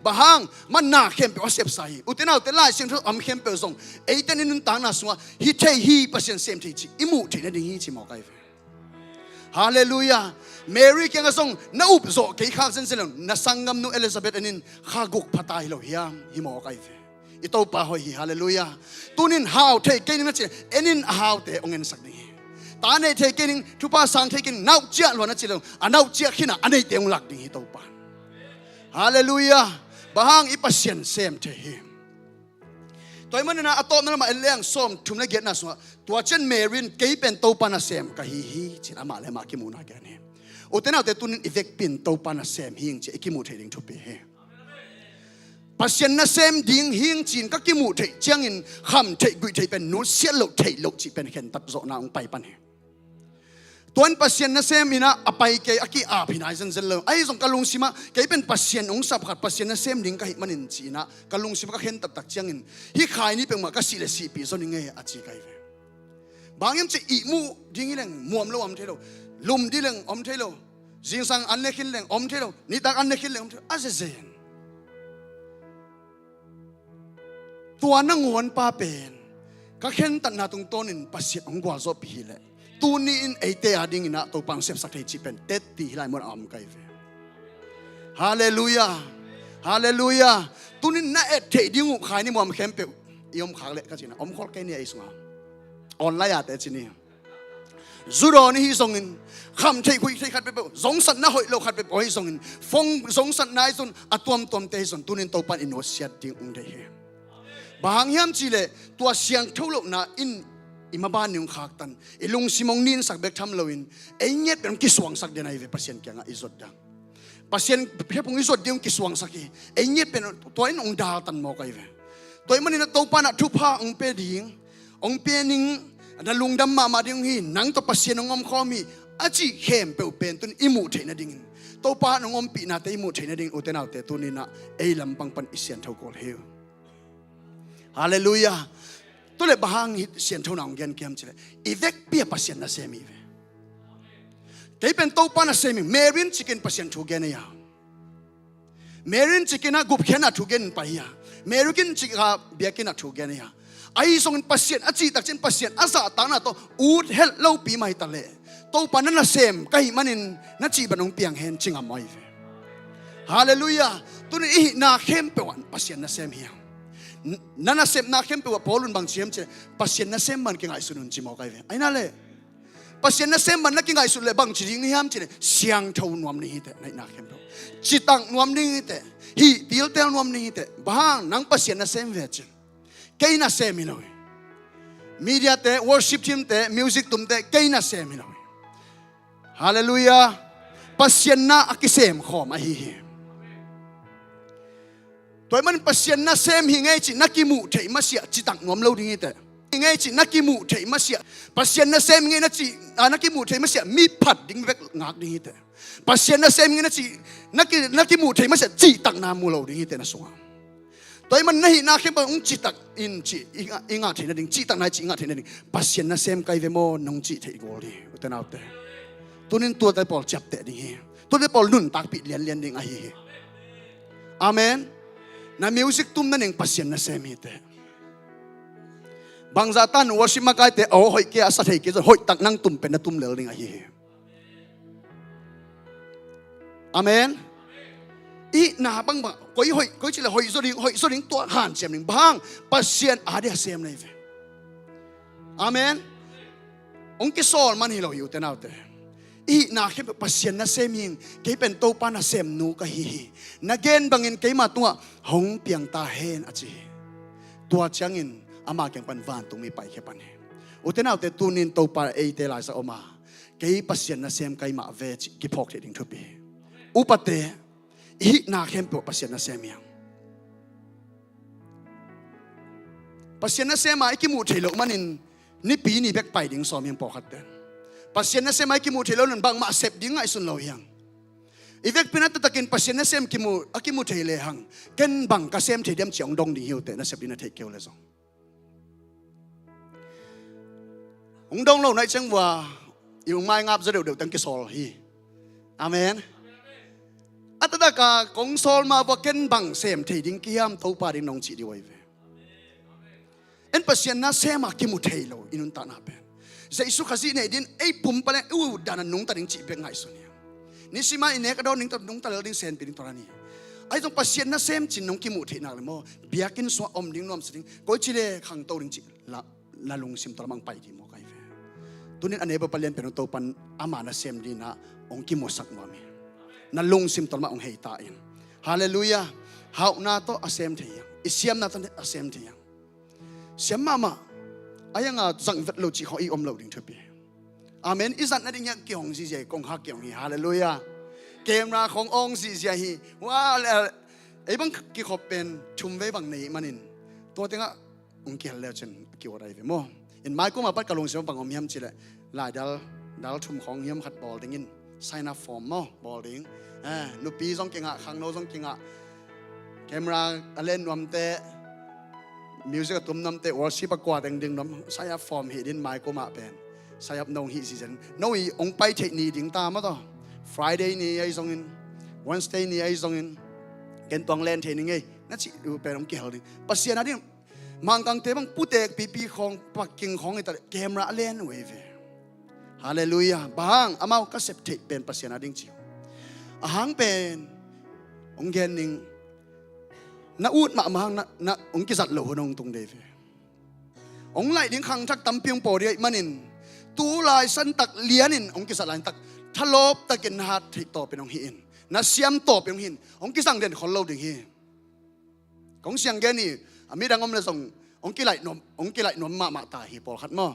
Bang hang, manna khempeuh a sepsa hi. Ute naute, Lai Siangtho a om khempeuh zong eite'n i nuntakna sungah hi thei hi, Pasian sem thei cih i muh theih nading hi ci mawk ahi ve. Halleluiah. Mary kiangah zong na up zawh kei khak zenzen lo, na sanggamnu Elizabeth en in kha guk pha ta hi lo hiam? Hi mawk ahi ve. I Topa hoih hi. Halleluiah. Tunin hau thei kei ning na ci, en in a haute hong ensak ding hi. Ta nei thei kei ning, thupha sang thei kei ning, nauh ciah lua na ci lo, a nauh ciah khin a, a neite hong lak ding hi Topa. Halleluiah. Bang hang? I Pasian sem thei hi. Tua ahih manin a tawpna lamah en leng sawm thum le giatna sungah, tua ciang Mary in, "Kei pen Topa nasem ka hi hi," ci-in amah le amah kimuhna gen hi. Ute naute, tunin i vekpi in Topa nasem hi ing ci-a i kimuh theih ding thupi hi. Pasian nasem ding hi ing ci-in ka kimuh theih ciangin kham theih guih theih pen nusiat loh theih loh cih pen khentat zawhna hong pai pan hi. Tuan Pasian nasem in ah a pai kei, a ki-ap hi nai zenzen lo. Ahi zong ka lungsimah kei pen Pasian hong sap khat, Pasian nasem ding ka hih manin ci-in ah ka lungsimah ka khen taktak ciangin, hih khai ni peuhmah ka sih le sihpih zaw ning ei a ci ka hi ve. Bang hiam cih leh ihmu ding hi leng muam lo om thei lo, lum ding leng om thei lo, zingsang an ne khin leng om thei lo, nitak an ne khin leng om thei lo, a zezen. Tua nangawn pa pen ka khentatna tungtawnin Pasian hong gualzawhpih hi leh, tuni in eite a dingin ah Topa hong sepsak thei cih pen teci hi lai mun a om ka hi ve. Halleluiah. Halleluiah. Tunin na et theih ding uh khai ni muam khempeuh i om khak leh ka cihna om khol kei ni ei sungah. Online ah te ci ni. Zu dawn i hih zongin, kham theih guih theih khat peuhpeuh, zongsatna hoih lo khat peuhpeuh i hih zongin, phone zongsatna i zon, a tuamtuamte i zon, tunin Topa in i nusiat ding hong deih hi. Bang hang hiam cih leh tua siangtho lohna in i maban ni hong khaktan, i lungsim hong ninsak bek tham loin, ei ngiat pen hong kisuangsak den ahi ve, Pasian kiangah i zot dang. Pasian hehpihna i zot ding hong kisuangsak hi. Ei ngiat pen tua in hong daltan mawk ahi ve. Tua ahih manin ah Topa in ah thupha hong pia ding, hong pia ning, na lungdam mahmah ding hi, nang tawh Pasian hong omkhawm hi, a cih khempeuh pen tunin i muh theih nadingin, Topa in hong ompihnate i muh theih nadingin, ute naute, tunin ah ei lampang pan i siangtho kul hi. Halleluiah. Tua leh bang hang hih sianthona hong gen ka hiam cih leh, i vekpi ah Pasian nasem hi ve. Kei pen Topa nasem hi. Mary in cik in Pasian thu gen ei a, Mary in cik in ah gupkhiatna thu gen in pai hi a, Mary in cik a biakinn ah thu gen ei a, ahi zongin Pasian a cih tak ciang Pasian a zahtakna tawh ut helh lopi mah hi ta leh, Topa na nasem ka hih manin na cih bang hong piang hen ci ngam ahi ve. Halleluiah. Tunin i hihna khempeuh ah Pasian nasem hi hang. Na nasepna khempeuh ah Paul in bang ci hiam cih leh, Pasian nasem bang kingaihsun un ci mawk ahi ve. Ahi na leh, Pasian nasem bang na kingaihsun leh bang ci ding hiam cih leh, siangtho nuam ding hi teh, na hihna khempeuh. Citak nuam ding hi teh. Hih tiltel nuam ding hi teh. Bang hang? Nang Pasian nasem ve cin. Kei nasem hi lo hi. Media te, worship team te, music tum te, kei nasem hi lo hi. Halleluiah. Pasian na a kisem khawm ahi hi. Tua ahih manin Pasian nasem hi ing ei cih na kimuh theih masiah citak nuam lo ding hi teh. Hi ing ei cih na kimuh theih masiah, Pasian nasem hi ing ei na cih, ah, na kimuh theih masiah mi phat ding bek ngak ding hi teh. Pasian nasem hi ing ei na cih, na ki, na kimuh theih masiah cihtakna mu lo ding hi teh na sungah. Tua ahih manin na hihna khempeuh hong citak in cih i ngah, i ngah theih nading, cihtakna i cih i ngah theih nading, Pasian nasem ka hi ve maw nong cih theih gol ding hi, ute naute. Tunin tuate pawl ciapteh ding hi. Tuate pawl nuntakpih lianlian ding ahi hi. Amen. Na music tum nading Pasian nasem hi teh. Bangzah tan worship makaite aw hoih kei a, sa thei kei zong, hoih tak nang tum pen na tum lel ding ahi hi. Amen. I hihna bangbang koi hoih, koi cih leh hoih zaw ding, hoih zaw ding, tua hanciam ding. Bang hang? Pasian a dia sem na hi ve. Amen. Hong kisawl man hi lo hi, ute naute. I hihna khempeuh Pasian nasem hi ing, kei pen Topa nasemnu ka hi hi. Na gen bangin keima tungah hong piang ta hen a ci hi. Tua ciangin ama kiang pan vantung mi paikhia pan hi. Ute naute, tunin Topa eite laisa om a, kei Pasian nasem ka hi mah ve cih kiphawk theih ding thupi hi. Upate, i hihna khempeuh Pasian nasem hi hang. Pasian nasem a i kimuh theih loh manin nipi ni bek pai ding sawm hi hang pawlkhat ten. Pasian nasem a i kimuh theih loh nan bangmah sep ding ngaihsun lo hi hang. I vekpi in a taktakin Pasian nasem kimu, a kimu thei lehang, ken bang ka sem thei diam ci-a hong dong ding hi uh teh, na sep ding na theih kei uh leh zong. Hong dong lo na hih ciang vua, i hong maingap zaw deuhdeuh teng kisawl hi. Amen. A taktak a kong sawl mah vua ken bang sem thei ding ka hiam Topa ding nong cih ding uh ahi ve. En Pasian nasem a kimu thei lo i nuntakna pen. Jesu Khazih neih ding ei pumpa leng i ut dan a nungta ding cih bek ngaihsun hi. Nisima i nek a dawn ding tawh nungta lel ding senpi ding tawh na ni. Ahi zong Pasian nasem cin nong kimuh theih nak le maw, biakinn sungah om ding nuamsa ding, koici le khangto ding cih la na lungsim tawh lamah hong pai ding maw ka hi ve. Tunin a neighbor palian pen hong Topan ama nasem ding ah hong kimusak nuam hi. Na lungsim tawh lamah hong hei ta in. Halleluiah. Hauhna tawh a sem thei hiang. I siamna tawh a sem thei hiang. Siam mahmah. A hianga zang vet lo cih khawng i om lo ding thupi. Amen. I zat nading hiang kihong zizia hi, kong hak kihong hi. Halleluiah. Camera khawng awng zizia hi. Wa le, ei bang kikhop pen thum vei bang nei manin, tua tengah hong kihel leu cin kiuat ahi ve maw. In mai kuma pat ka lungsim bang om hiam cileh, lai dal, dal thum khawng hiam khat bawl dingin sign up form maw bawl ding. Eh, nupi zong kingah, khangno zong kingah, camera a len nuamte, music a tum nuamte, worship a kua deng ding nuam, sign up form hi din mai kuma pen sign up nong hi sizen. No i hong pai theih ni ding ta maw taw. Friday ni ahi zongin, Wednesday ni ahi zongin, ken tuang len thei ni ngei na cih uh pen hong kihel ding. Pasian a ding Mangkangte bang putek pipi khawng, parking khawng hi ta leh camera a len uh ei ve. Halleluiah. Bang hang amau ka sep theih pen Pasian a ding ci. A hang pen hong gen ning, na ut mahmah hang na, na hong kizat lo hun hong tung dei ve. Hong laih ding khangthak tampi hong paw ding ahih manin, tu lai santak lianin hong kizat lai tak, thalawp takin na hat theih tawpin hong hi in, na siam tawpin hong hi in, hong kizang den khol lo ding hi. Kong siang gen hi. A midang om le zong hong kilaih nuam, hong kilaih nuam mahmah ta hi pawlkhat maw.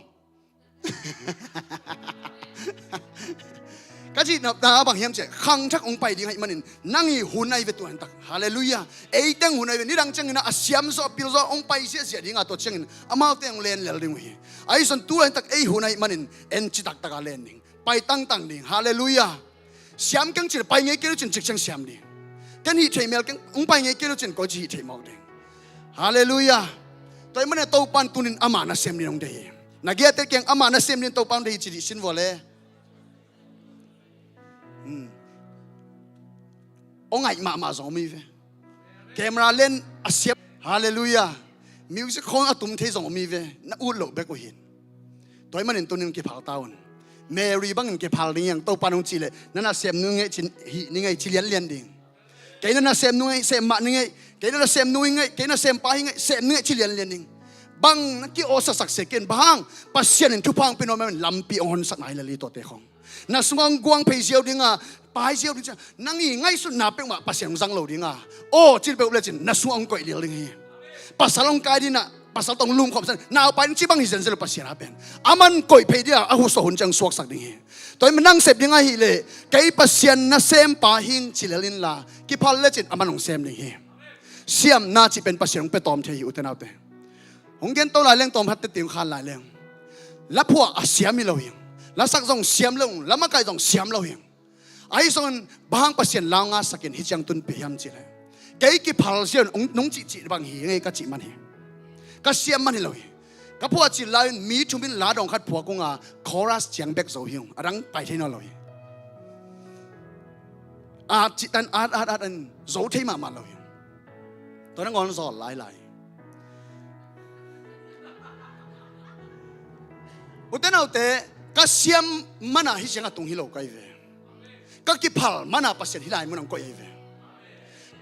Ka cih nopna bang hiam ciah, khangthak hong pai ding ahih manin nang i hun ahi ve tua hentak. Halleluiah. Ei teng hun ahi ve. Nidang ciangin a siam zawh, a pil zawh, hong pai ziahziah dinga tua ciangin amaute hong len lel ding uh hi. Ahi zong tu hentak ei hun ahih manin en citaktak a len ding, pai tangtang ding. Halleluiah. Siam keng cin pai ngei kei lo cin cik ciang siam ding. Ken hih thei mel keng hong pai ngei kei lo cin koici hih thei mawk ding. Halleluiah. Tua ahih manin Topan tunin ama nasem ding hong deih hi. Na giate kiang ama nasem ding Topan hong deih hi ci dih sin vua le. Hmm. Hong ngaih mahmah zong om hi ve. Camera len a siam. Halleluiah. Music khawng a tum thei zong om hi ve. Na ut loh bek uh hin. Tua ahih manin tunin kiphal ta un. Mary bangin kiphal ding hiang, Topan hong cih leh na nasem nu ngei cin hih ni ngei ci lianlian ding. Kei na nasem nu ngei, sem mah ni ngei. Kei na nasem nu hi ngei, kei nasem pa hi ngei, sem ni ngei ci lianlian ding. Bang na ki-awsasak se ken, bang hang Pasian in thupha hong pia nuam in lampi hong honsakna hi lel hi tuate khawng. Na sungah hong guang phei ziau dinga, pai ziau ding ciang, nang i ngaihsutna peuhmah Pasian hong zang lo dinga, aw cil peuh lecin na sungah hong koih lil ding hi. Pasal hong kai dinah, pasal tawh hong lumkhawm san, naupai ding ci bang hi zenzel uh Pasian a pen. Aman koih phei dinga, a husuah hun ciang suaksak ding hi. Tua hi ma nang sep ding ahih leh, kei Pasian nasempa hing ci lel inla, kiphal lecin aman hong sem ding hi. Siamna cih pen Pasian hong pia tawm thei hi ute naute. Hong gen to lai leng tawm hatte ting khan lai leng. La phuah a siam hi lo hi. La sak zong siam lo hi. La makaih zong siam lo hi. Ahi zongin bang hang Pasian lau ngasakin hih ciang tun pia hiam cih leh, kei kiphal ziau in hong nung cihcih bang hi ngei ka cih man hi. Ka siam man hi lo hi. Ka phuah cil lai-in mi thumin la dawng khat phuak unga chorus ciang bek zo hi ung. A dang pai thei nawn lo hi. At cih tan at at at an zo thei mahmah lo hi. Tua nangawn zawl lailai. Ute naute, ka siam mana hih ciang a tung hi lo ka hi ve. Ka kiphal mana Pasian hih lai mun ang koih hi ve.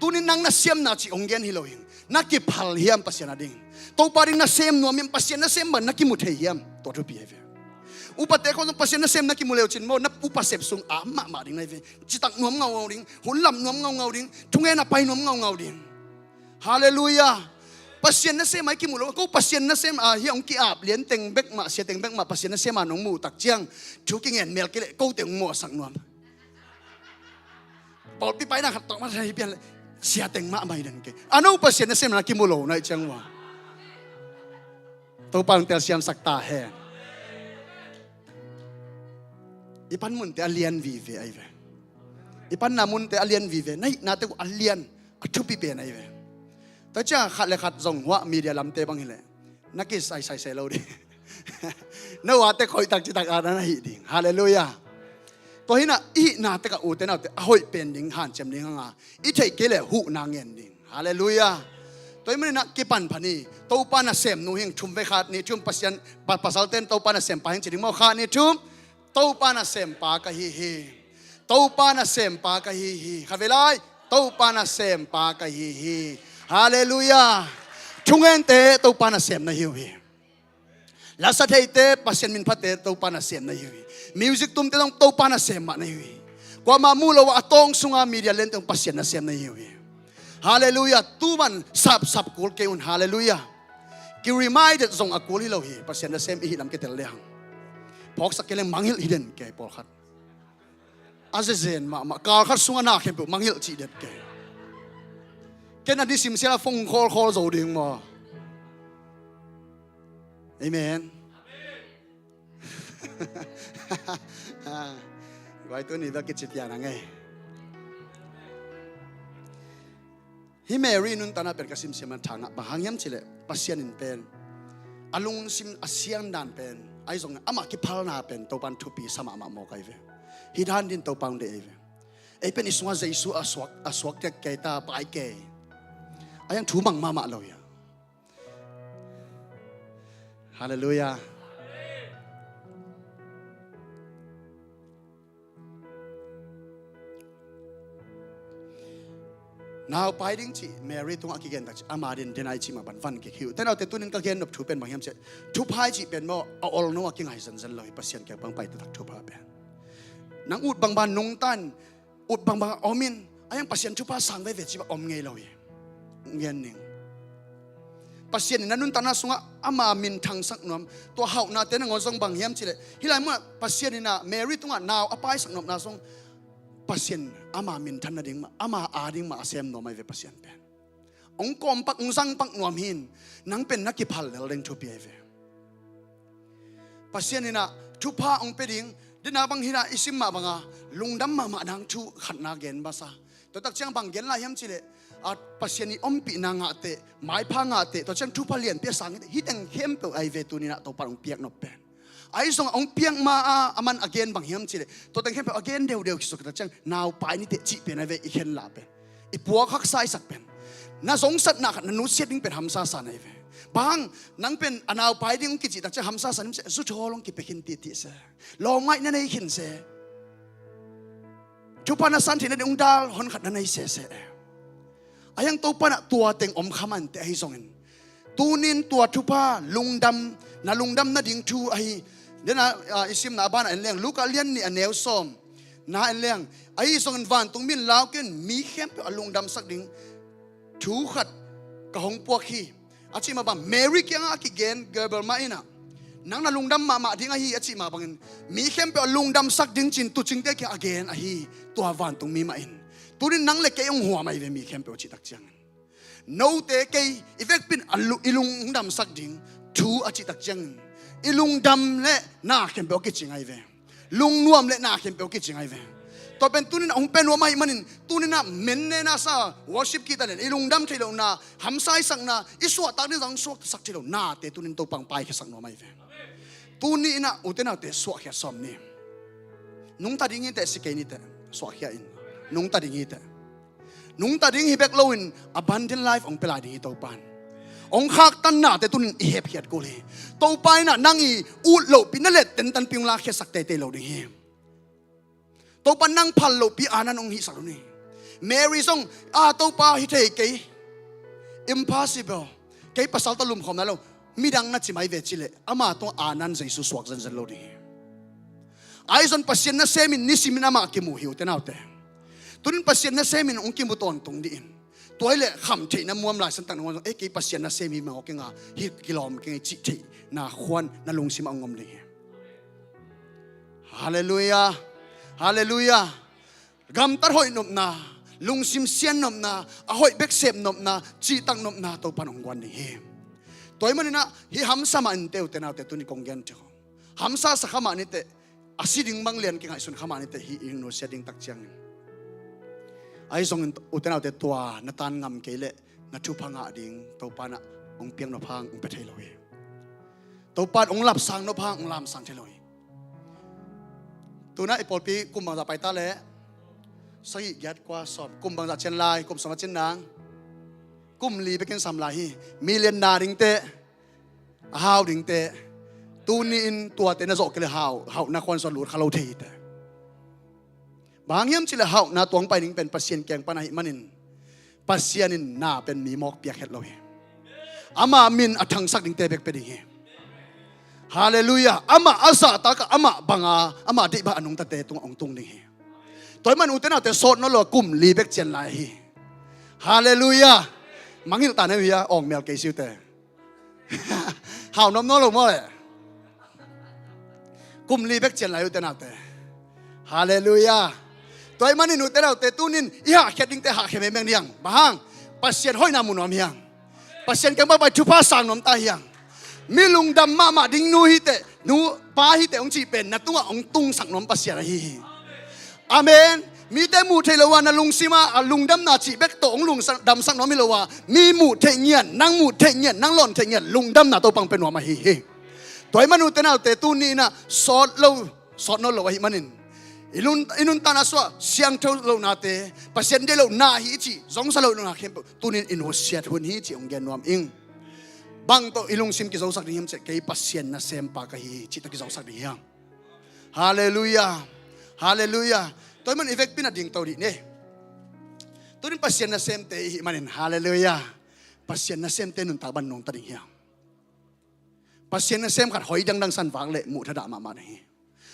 Tunin nang na siamna cih hong gen hi lo hi. Na kiphal hiam Pasian a ding? Topa ding na sem nuam hiam? Pasian na sem bang na kimu thei hiam? Tua thupi hi ve. Upate khawng zong Pasian na sem na kimu leu cin maw, na upa sep sung a mahmah ding na hi ve. Citak nuam ngaungau ding, hun lam nuam ngaungau ding, thungen a pai nuam ngaungau ding. Halleluiah. Pasian nasem a i kimuh lo, ko Pasian nasem a hi a hong ki-ap lian teng bek mah, sia teng bek mah, Pasian nasem a nong muh tak ciang thu kingen mel kei leh ko teng hong mawhsak nuam. Pawlpi paina khat tawh mah hi pian leh sia teng mah mah hi den kei. A no Pasian nasem a na kimuh lo na hi ciang ua. Topa hong telsiamsak ta hen. I pan munte a lian vive ahi ve. I panna munte a lian vive. Na hihna teng uh a lian, a thupi pen ahi ve. Tua ciang khat le khat zong huah media lamte bang hileh na kisaisai se lo ding. Na uate khoihtak citak a na hih ding. Halleluiah. Tua hinah i hihna tekah ute naute a hoih pen ding hanciam ding hanga i theih kei leh huhna ngen ding. Halleluiah. Tua ahih manin ah kipan pha ni. Topa nasemnu hi ing. Thum vei, khat, nih, thum. Pasian, pa, pasalte'n Topa nasempa hi ing ci ding maw? Khat, nih, thum. Topa nasempa ka hi hi. Topa nasempa ka hi hi. Khat vei lai. Topa nasempa ka hi hi. Halleluiah. Thungente Topa nasem na hi uh hi. Lasa theite, Pasian min phate, Topa nasem na hi uh hi. Music tumte zong Topa nasem mah na hi uh hi. Kuamah mu lo a, a tawng sunga media lente zong Pasian nasem na hi uh hi. Halleluiah. Tuman sapsap kul kei un. Halleluiah. Ki reminded zong a kul hi lo hi. Pasian nasem i hih lam kitel le hang. Phawksak kei leng mangngilh hi den kei pawlkhat. A zezen mahmah, kal khat sungah na khempeuh mangngilh cih den kei. Ken a nisim sial a phone call call zo ding maw? Amen. Guai, tuni bek kici pian a ngei. Hih Mary nuntakna pen ka simsiam a tha ngah, bang hang hiam cih leh Pasian in pen a lungsim a siangdan pen, ahi zongin amah kiphalna pen Topa'n thupi sa mahmah mawk ahi ve. Hih dan dingin Topa hong deih ahi ve. Ei pen i sungah Jesu a suak, a suak tek kei ta, pai kei. A hiang thu mang mahmah lo hi a. Halleluiah. Nau pai ding cih Mary tungah a kigen tak ciang ama din dena i cih mah bang van kik hi uh. Ute naute, tunin ka gen nop thu pen bang hiam cih leh, thupha i cih pen maw, a olno a kingai zenzen lo hi. Pasian kiang pan pai taktak thupha pen. Nang ut bangbang nungta in, ut bangbang a om in, a hiang Pasian thupha sang veve cih bang om ngei lo hi. Ngen ning. Pasian in na nuntakna sungah ama minthangsak nuam, tua hauhnate nangawn zong bang hiam cih leh, hih lai munah Pasian in ah Mary tungah nau a paisak nopna zong Pasian ama minthan nading mah, ama ading mah a sem nuam ahi ve Pasian pen. Hong kawmpak, hong zangpak nuam hi in, nang pen na kiphal lel ding thupi ahi ve. Pasian in ah thupha hong pia ding, dena bang hi in ah i sim mah banga lungdam mahmah ding thu khatna gen masa. Tua tak ciang bang gen lai hiam cih leh, a, Pasian i ompihna ngah teh, maipha ngah teh, tua ciang thupha lianpi a sang hi teh, hih teng khempeuh ahi ve tuni in ah Topa'n hong piak nop pen. Ahi zongin hong piak ma a, aman a gen bang hiam cih leh, tua teng khempeuh a gen deudeu kisuk tak ciang, nau pai ni teh cih pen ahi ve, i khen lah pen. I puak haksa i sak pen. Na zongsatna khat na nusiat ding pen hamsa sa na hi ve. Bang, nang pen a nau pai ding hong kicih tak ciang hamsa sa ning cih, zuthawl hong kipia khin titi se. Lawmngaih na nei khin se. Thupha na san theih nading hong dal hon khat na nei sese. A hiang Topa'n ah tua teng om kha man teh ahi zongin, tunin tua thupha lungdam, na lungdam nading thu ahi. Dena, a, i simna a banah en leng, Luka lian nih a neu sawm na en leng, ahi zongin vantung mi in lau kei un, mi khempeuh a lungdamsak ding thu khat ka hong puak hi, a cih mah bang, Mary kiangah a kigen Gabriel mah in ah, nang na lungdam mahmah ding ahi a cih mah bangin, mi khempeuh a lungdamsak ding ci-in tuucingte kiangah a gen ahi, tua vantung mi mah in. Tunin nang le kei hong huam ahi ve, mi khempeuh a cih tak ciangin. Note kei i vekpi in a lu-, i lungdamsak ding thu a cih tak ciangin, i lungdam le na khempeuh a kicing ahi ve. Lungnuam le na khempeuh a kicing ahi ve. Tua pen tunin a hong pia nuam ahih manin, tunin ah menne na sa worship kik ta leh, i lungdam theih lohna, hamsa i sakna, i suahtak ding zong suaksak theih loh nate tunin Topa'n paikhiasak nuam ahi ve. Tuni in ah ute naute suahkhia sawm ni. Nungta ding hi teh, si kei ni teh, suahkhia in. Nungta ding hi teh. Nungta ding hi bek loin abundant life hong pia lai ding hi Topa'n. Hong khaktan nate tunin i hepkhiat kul hi. Topa in ah nang i ut lohpi na let tentanpi hong lakkhiatsak teitei lo ding hi. Topa'n nang phal lohpi a nan hong hihsak lo ni. Mary zong, a, Topa, hi thei kei. Impossible. Kei pasal tawh lumkhawm nai lo. Midang na ci mai ve cih leh, ama tungah a nan Jesu suak zenzen lo ding hi. Ahi zongin Pasian nasem in nisimin amah kimu hi ute naute. Tunin Pasian nasem in hong kimu tawntung dih in. Tua hi leh khamtheihna muam lai santak nangawn zong, e, kei Pasian nasem hi mawk ing a, hih kilawm keng hi cih theihna khuan na lungsim ah hong om ding hi. Halleluiah. Halleluiah. Gamtat hoih nopna, lungsim sian nopna, a hoih bek sep nopna, cihtak nopna Topa'n hong guan ding hi. Tua ahih manin ah hih hamsa mah in teh ute naute, tuni kong gen thei kha. Hamsa sa kha mah ni teh, a si ding bang lian kingaihsun kha mah ni teh, hih i nusia ding tak ciangin. Ahi zongin ute naute, tua na tan ngam kei leh na thupha ngah ding Topa'n ah hong piak nop hang hong pia thei lo hi. Topa'n hong lapsang nop hang hong lamsang thei lo hi. Tu'n ah i pawlpi kum bangzah pai ta leh? Sagih, giat, kua, sawm. Kum bangzah cian lai, kum sawm a cin nang. Kum li bekin sam lai hi. Million na dingte, a hau dingte, tuni-in tuate na zawh kei le hau, hauhna khuan sua lut kha lo thei hi te. Bang hang hiam cih le hauhna tuang pai ding pen Pasian kiang pan ahih manin, Pasian in na pen mi mawk piak het lo hi. Ama min a thangsak dingte bek pia ding hi. Halleluiah. Amah a zahtak a, amah banga, amah deih banga a nungtate tungah hong tung ding hi. Tua ahih man ute naute, sawt nawn lo a kum li bek cian lai hi. Halleluiah. Mangngilh ta na hi a, awng mial kei si ute. Hau nuam nawn lo maw le. Kum li bek cian lai ute naute. Halleluiah. Tua ahih manin ute naute, tuni-in i hahkhiat dingte hahkhia mengmeng ni hang. Bang hang? Pasian hoihna mu nuam hi hang. Pasian kiang pan pai thupha sang nuam ta hi hang. Mi lungdam mahmah ding nu hi teh, nu pa hi teh hong cih pen na tungah hong tungsak nuam Pasian ahi hi. Amen. Mite muh theih loh a na lungsim ah a lungdamna cih bek tawh hong lungdamsak nuam hi lo a, mi muh theih ngiat, nang muh theih ngiat, nang lawn theih ngiat lungdamna Topa hong pia nuam ahi hi. Tua ahih man ute naute, tuni-in ah sawt lo, sawt nawn lo ahih manin, i nun, i nuntakna sungah siangtho lohnate, Pasian deih lohna hi i cih zongsa loh lohna khempeuh tuni-in i nusiat hun hi cih hong gen nuam ing. Bang tawh i lungsim kizosak ding hiam cih leh, kei Pasian nasempa ka hi hi cih tawh kizosak ding hi hang. Halleluiah. Halleluiah. Tua ahih man i vekpi-in a dingto dih ni. Tuni-in Pasian nasemte i hih manin, halleluiah, Pasian nasemte nuntak bang nungta ding hiam? Pasian nasem khat hoi dangdang san vak leh muh thadah mahmah ding hi.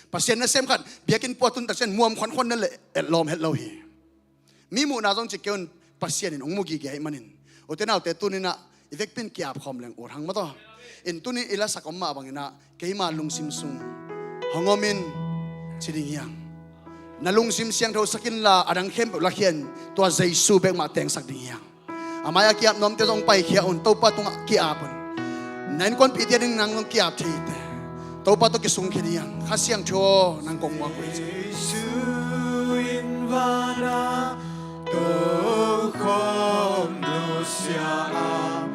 Pasian nasem khat biakinn pua tun tak ciang muam khuankhuan na leh etlawm het lo hi. Mi muhna zong ci kei un, Pasian in hong mu gige ahih manin, ute naute, tuni-in ah i vekpi-in ki-ap khawm leng ut hang maw taw. In tuni-in i lasak om mah bangin ah, keima lungsim sung hong om in ci ding hi hang. Na lungsim siangthosak inla, a dang khempeuh lakhia in, tua Jesu bek mah tengsak ding hi hang. A mai-ah ki-ap nuamte zong paikhia un, Topa tungah ki-ap un. Na innkuanpihte ading nang zong ki-ap thei hi te. Topa tawh kisungkhia ding hi hang. Kha Siangtho aw, nang kong muak uh hi. Jesu in van-ah tokhom nusia a,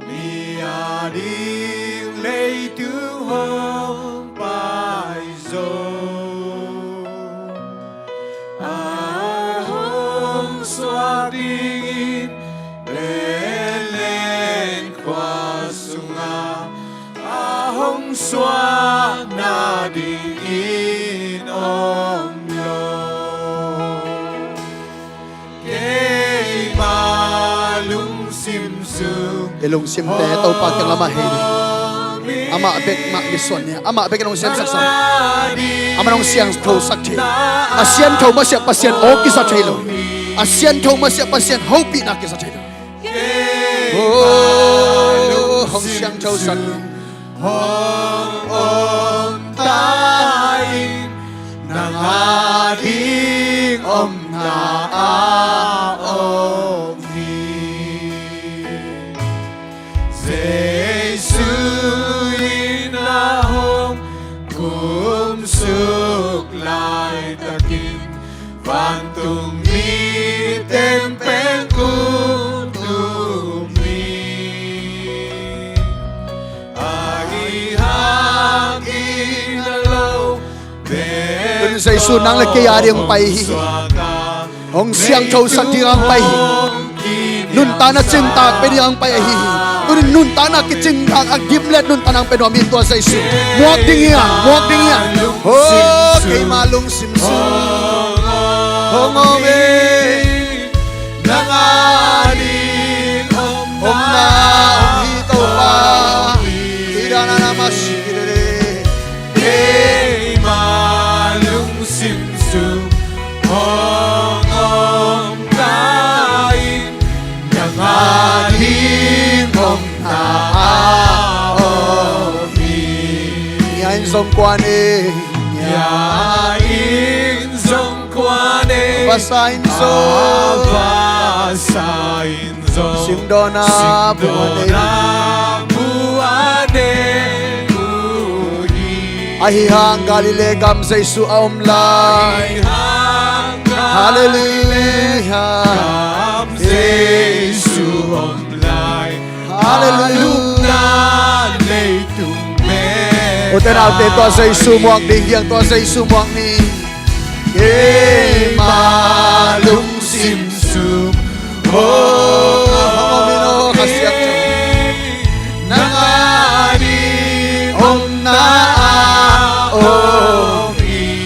mi ading leitung hong pai zo. A hong suak dingin Bethlehem khua sungah, a hong suak nadingin om lo. Keima lungsim sung i lungsimte Topa kiang lamah hei ni. Amah bek mah misuan ni. Amah bek in hong semsak sam. Amah in hong siangthosak thei. A siangtho masiah Pasian aw kiza thei lo. A siangtho masiah Pasian hopihna kiza thei lo. Oh, hong siangthosak. Hong om ta in, nang ading omna a om hi. Jesu in a hong kumsuk laitakin, vantung mite pen kumtum in, ahi hangin a lo. Tun Jesu nang le kei ading hong pai hi. Hong siangthosak ding a hong pai hi. Nuntakna cingtak pia ding a hong pai ahi hi. Tun nuntakna kicingtak a dimlet nuntakna hong pia nuam hi tua Jesu. Muak ding hi a, muak ding hi a. Oh, keima lungsim sung hong om hi. Nang ading omna hong hi Topa. Ida na na masi kidere. Keima lungsim sung hong om ta in, nang ading omna a om hi. Ngia in zong kuan e. Ngia in zong kuan e. Vasa in zong. Vasa in zong. Singdawnna buan e. Singdawnna buan e. Ahi hang Galilee gam Jesu a om lai. Ahi hang Galilee gam Jesu om lai. Halleluiah. Halleluiah. Leitung meh. Ute naute, tua Jesu muak ding hi hang, tua Jesu muak ni. Keima lungsim sung hong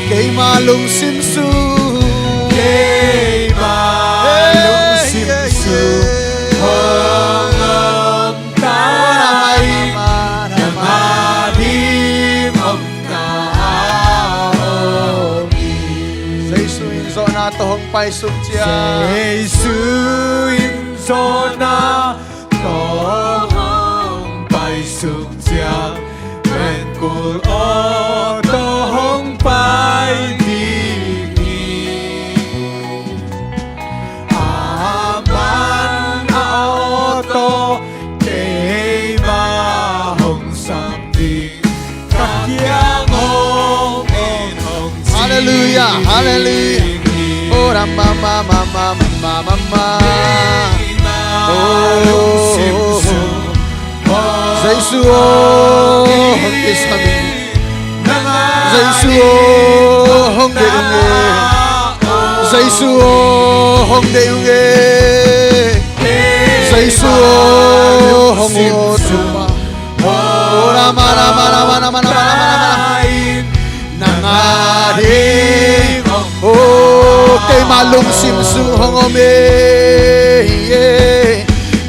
Keima lungsim sung, keima lungsim sung hong om ta in, nang ading omna a om hi. Jesu in zawhna tawh hong paisuk ciang, Jesu in zawhna tawh hong paisuk ciang, Mengkul aw tawh hong pai ding hi. Aman a aw tawh keima hong sam ding, ka kiang hong en hong ci ding hi. Halleluiah, halleluiah. Ora mama, mama, mama, mama. Oh, Jesu aw, hong kisam in. Jesu aw, hong deih ung e. Jesu aw, hong deih ung e. Jesu aw, hong ut ung. Ora mara, mara, mara, mara, mara, mara, mara. Nang ading, oh, keima lungsim sung hong om e,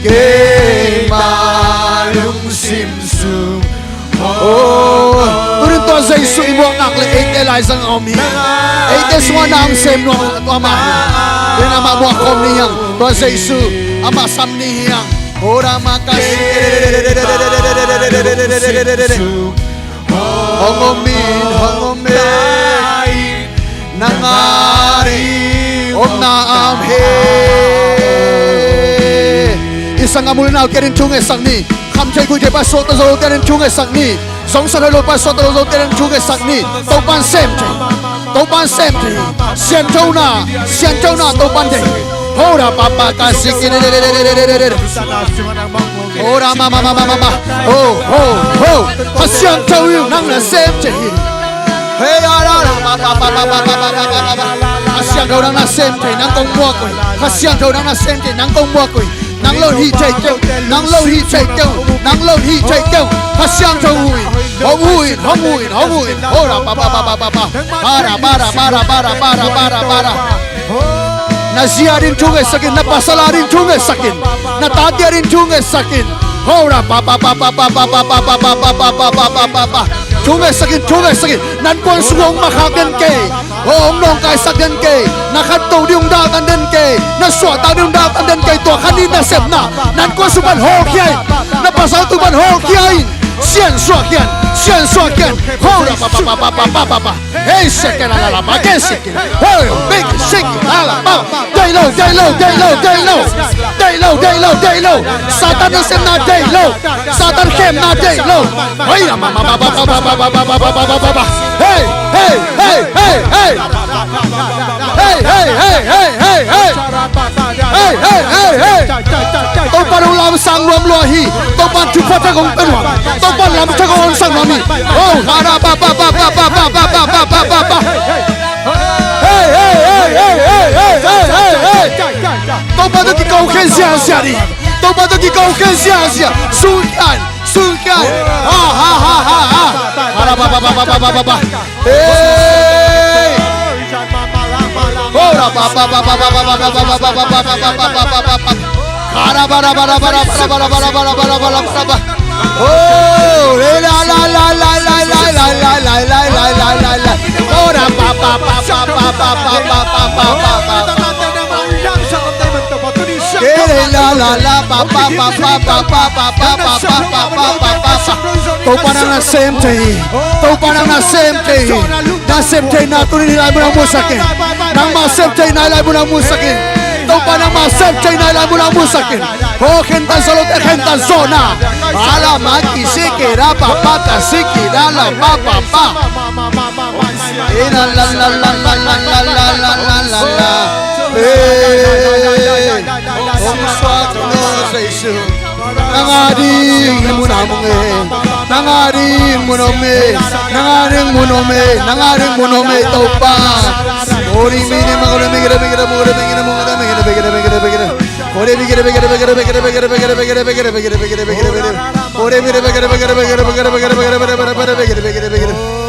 keima lungsim sung hong om. Tunin tua Jesu i muak nak leh eite lai zang a om hi. Eite sungah na hong sem nuam tua mah hi. Tunin amah muak khawm ni hiang. Tua Jesu amah sam ni hiang. Ora makasi. Hong om in, hong om in. Nang ading omna a om hi. I sanggam u le nau kiang in thu ngetsak ni. Kham thei khuih thei pa suakta zo lote ading thu ngetsak ni. Zong sa thei lo pa suakta lo zote ading thu ngetsak ni. Topa'n sem thei. Topa'n sem thei. Sianthona, sianthona Topa'n deih. Hora papa ka sik in. Ora mama, mama, mama. Ho, ho, ho. Kha Siangtho in nang na sem thei hi. Hey, ara, ara, pa, pa, pa. Kha Siangtho nang na sem thei, nang kong muak uh hi. Kha Siangtho nang na sem thei, nang kong muak uh hi. Nang lo hih thei kei uh, nang lo hih thei kei uh, nang lo hih thei kei uh. Kha Siangtho hu in, hong hu in, hong hu in, hong hu in. Hora pa, pa, pa, pa, pa, pa. Para, para, para, para, para, para, para. Na zi ading thu ngetsak in, na pasal ading thu ngetsak in, na tate ading thu ngetsak in. Hora pa, pa, pa, pa. Thu ngetsak in, thu ngetsak in. Nan kuan sung hong makhak den kei. Hong nawngkaisak den kei. Na khanto ding hong daltan den kei. Na suahtak ding hong daltan den kei. Tua kha ni nasepna. Nan kuan sung pan hawlkhia in. Na pasal tung pan hawlkhia in. Siansuah khia in, siansuah khia in. Hora pa, pa, pa. Hey, shake it, la, la, la, pa, ke shake it. Hey, big shake it, la, la, pa. Deih lo, deih lo, deih lo, deih lo. Deih lo, deih lo, deih lo. Satan nasepna deih lo. Satan khemna deih lo. Hoi, la, ma, ma, ma. Hey, hey, hey, hey, hey. Hey, hey, hey, hey, hey, hey. Hey, hey, hey, hey. Topa'n hong lamsang nuam lua hi. Topa'n thupha thak hong pia nuam. Topa'n lam thak hong honsak nuam hi. Oh, hara pa, pa, pa. Hey, hey, hey, hey, hey. Topa tawh kiko khen ziahziah ni. Topa tawh kiko khen ziahziah. Sungkian, sungkian. Ha, ha, ha, ha, ha. Hara pa, pa, pa. Hey. Hora pa, pa, pa. Hara, bara, bara, bara. Oh, la, la, la. Hora pa, pa, pa. Ke, la, la, la, pa, pa, pa. Topa nang na sem thei hi. Topa nang na sem thei hi. Na sem theihna tuni in hih lai munah musak in. Nangmah sem theihna hih lai munah musak in. Topa nangmah sem theihna hih lai munah musak in. Ho khentat zawh lote khentat zawhna. Ala ma ki siki ra pa pa ka siki ra la pa pa pa. Ina la la la la la la la la la la. Hey. Hong suak lo Jesu. Nang ading mun a mong e. Nang ading mun om e. Nang ading mun om e. Nang ading mun om e Topa. Ori mi ne ma ko le mi gre mi gre mo gre mi gre mo gre mi gre mi gre mi gre mi gre. Ori mi gre mi gre mi gre mi gre mi gre mi gre mi gre mi gre mi gre mi gre mi gre mi gre. Ori mi gre mi gre mi gre mi gre mi gre mi gre mi gre mi gre mi gre.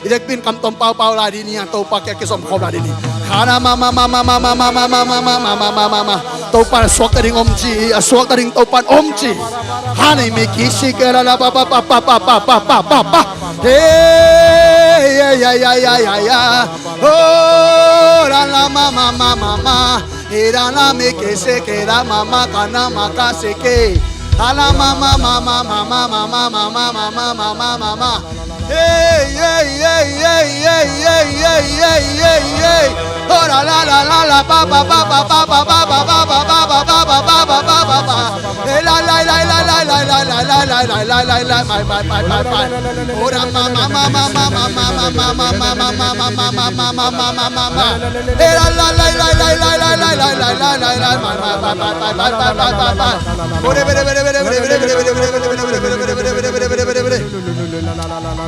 I dekpi in kam tom paupau lai ding hi a, Topa kiang kizom khawm lai ding hi. Khana mama mama mama mama mama mama mama mama. Topa in a suakta ding om ci hi, a suakta ding Topa in om ci. Hani mi kisi kera la pa pa pa pa pa pa pa pa pa. Hey, yeah, yeah, yeah, yeah, yeah, yeah. Oh, la la mama mama mama. Hey, la la mi kisi kera mama kana maka siki. La la mama mama mama mama mama mama mama. Hey, hey, hey, hey, hey. Oh, la, la, la, la, la, pa, pa, pa. Hey, la, la, la, la, la, la, la, la, la, la, la, la, la, la, my, my, my, my, my. Oh, la, ma, ma, ma. Hey, la, la, la, la, la, la, la, la, la, la, la, la, my, my, my, my, my, my, my, my, my.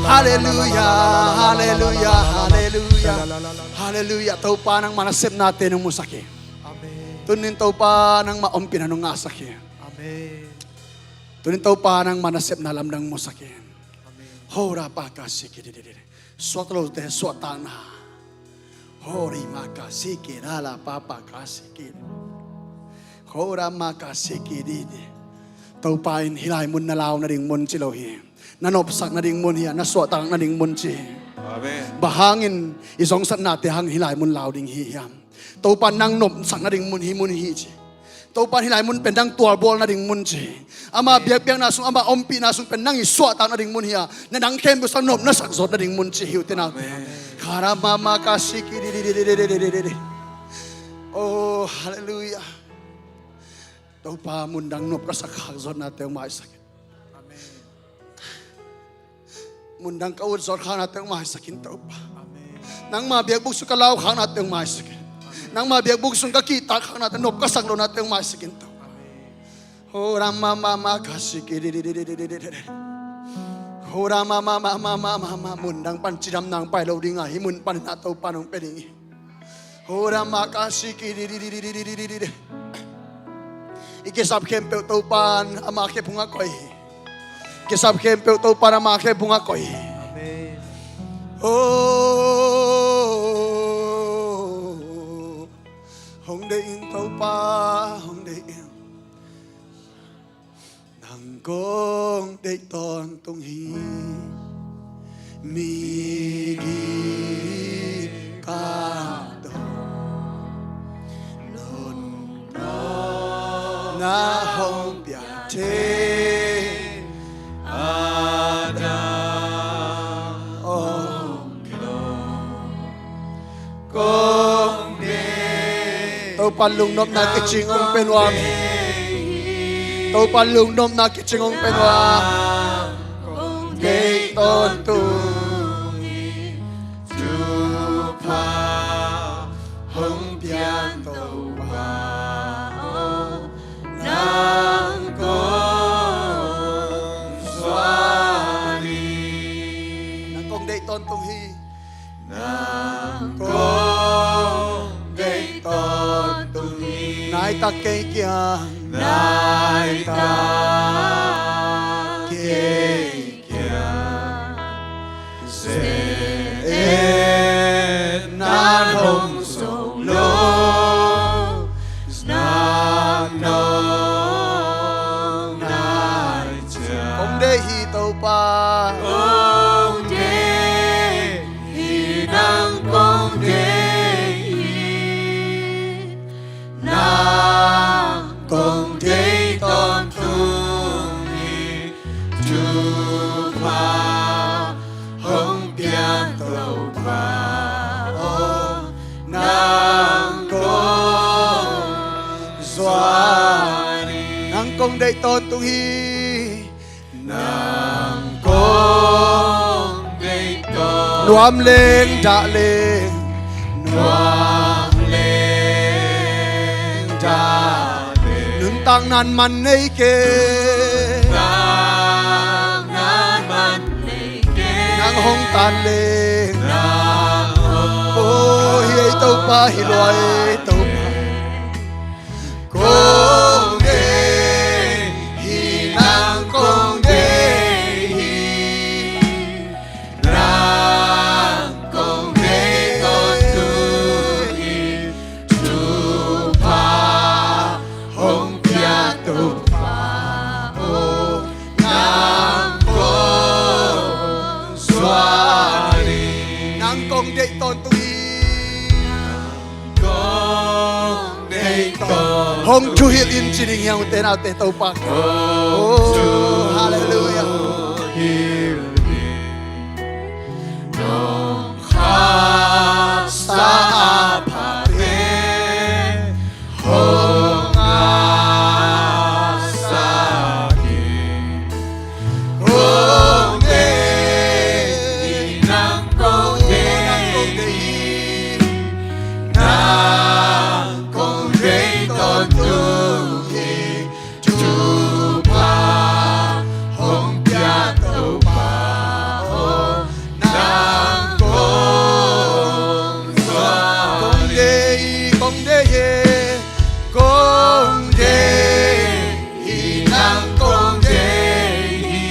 Hallelujah, hallelujah, hallelujah. Hallelujah. Topa nangmah nasepnate nong musak hi. Amen. Tuni-in Topa nangmah ompihna nong ngahsak hi. Amen. Tuni-in Topa nangmah nasepna lamdang musak hi. Amen. Hora pa ka siki di di di di. Suakta lote suahtakna. Hori ma ka siki la la pa pa ka siki. Hora ma ka siki di di. Topa in hih lai mun na lau nading mun ci lo hi. Na nopsak nading mun hi a, na suahtak nading mun ci hi. Amen. Bang hangin i zongsatnate hang hih lai mun lau ding hi hiam? Topa nang nopsak nading mun hi mun hi ci. Topa hih lai mun pen nang tualbawl nading mun ci. Ama biakpiakna sung, ama ompihna sung pen nang i suahtak nading mun hi a, na dang khempeuh sang nop na sak zawt nading mun ci hi uh te nau. Amen. Kara mama ka siki di di di. Oh, hallelujah. Topa mundang nop ka sak khak zawtnate hong maisak in. Amen. Mundang ka ut zawt khaknate hong maisak in Topa. Amen. Nangma biakbuk sung ka lau khaknate hong maisak in. Amen. Nangma biakbuk sung ka kihtak khaknate, nop ka sak lohnate hong maisak in Topa. Amen. Ho rama mama ka siki di di di. Ho rama mama mama mama, mundang pan cidam nang pai lo ding a, hih mun pan na Topa nong pia ding hi. Hora maka siki di di di. I kisap khempeuh Topan ama khe phungah koi hi. Kisap khempeuh Topan ama khe phungah koi hi. Amen. Oh, hong deih in Topa, hong deih in. Nang kong deih tawntung hi. Migi ka tawh lungdam na hong piak thei. Adam hong kong Topa lungnopna kicing hong pia nuam hi. Topa lungnopna kicing hong pia nuam. Kei tawntung hi. Thupha hong piak to. hi. Nang kong deih tawntung hi. Naitak kei kiang. Naitak kei kiang. Ze-et na hong zo lo. Nang nong nai ciang. Kong deih hi Topa. Kong deih hi, nang kong deih hi. Nang kong deih tawntung hi. Thupha hong pia Topa aw, nang kong zuan hi. Nang kong deih tawntung hi. Nang kong deih tawntung. Nuam leng dah leng. Nuam leng dah leng. Nuntakna man nei kei. Nuntakna man nei kei. Nang hong tan leng. Nang hong. Oh, hi ei Topa, hi lua ei Topa. Kong deih hi, nang kong deih hi. Nang kong deih tawntung hi. Thupha hong pia Topa aw, nang kong zuan hi. Nang kong deih tawntung hi. Hong thuhilh in ci ding hi hang, ute naute, Topa. Oh, hallelujah. Nong khaksa a phate hong ngahsak hi. Kong deih hi, nang kong deih hi. Nang kong deih tawntung hi. Thupha hong pia Topa aw, nang kong zuan hi. Kong deih hi, kong deih hi. Hi nang kong deih hi.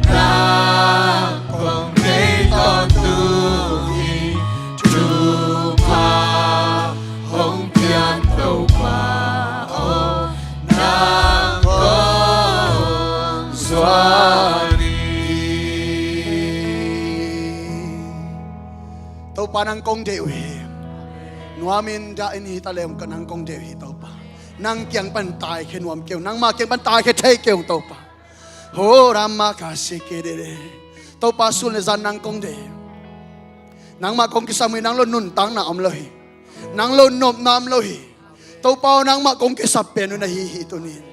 Nang kong deih tawntung hi. Thupha hong pian Topa aw, nang kong zuan hi. Topa nang kong deih uh hi. Nuamin dahin hi ta leng ka nang kong deih uh hi Topa. Nang kiang pan taikhia nuam kei uh, nangmah kiang pan taikhia thei kei uh Topa. Ho rama ka se ke de de. Topa sul le zan nang kong deih. Nangmah kong kisam uh hi, nang lo nuntakna om lo hi. Nang lo nopna om lo hi. Topa aw nangmah kong kisap pen uh na hi hi tunin.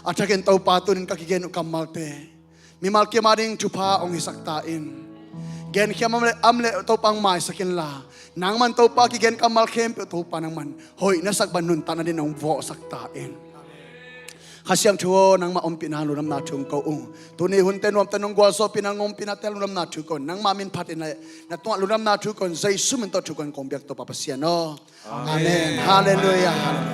A thakin Topa tunin ka kigen uh kammalte mimal kim a ding thupha hong hisak ta in. Genkhiam am le, am le Topa hong maisak inla. Nangman Topa kigen kammal khempeuh Topa nangman hoih na sak ban nuntakna ding hong vawhsak ta in. Kha Siangtho aw, nangmah ompihna lungdamna thu kong ko ung. Tuni hunte nuamte nong gualzawhpihna nong ompihna te lungdamna thu kong, nangmah min phatin le na tungah lungdamna thu kong, Jesu min tawh thu kong kong biak Topa Pasian aw. Amen. Halleluiah.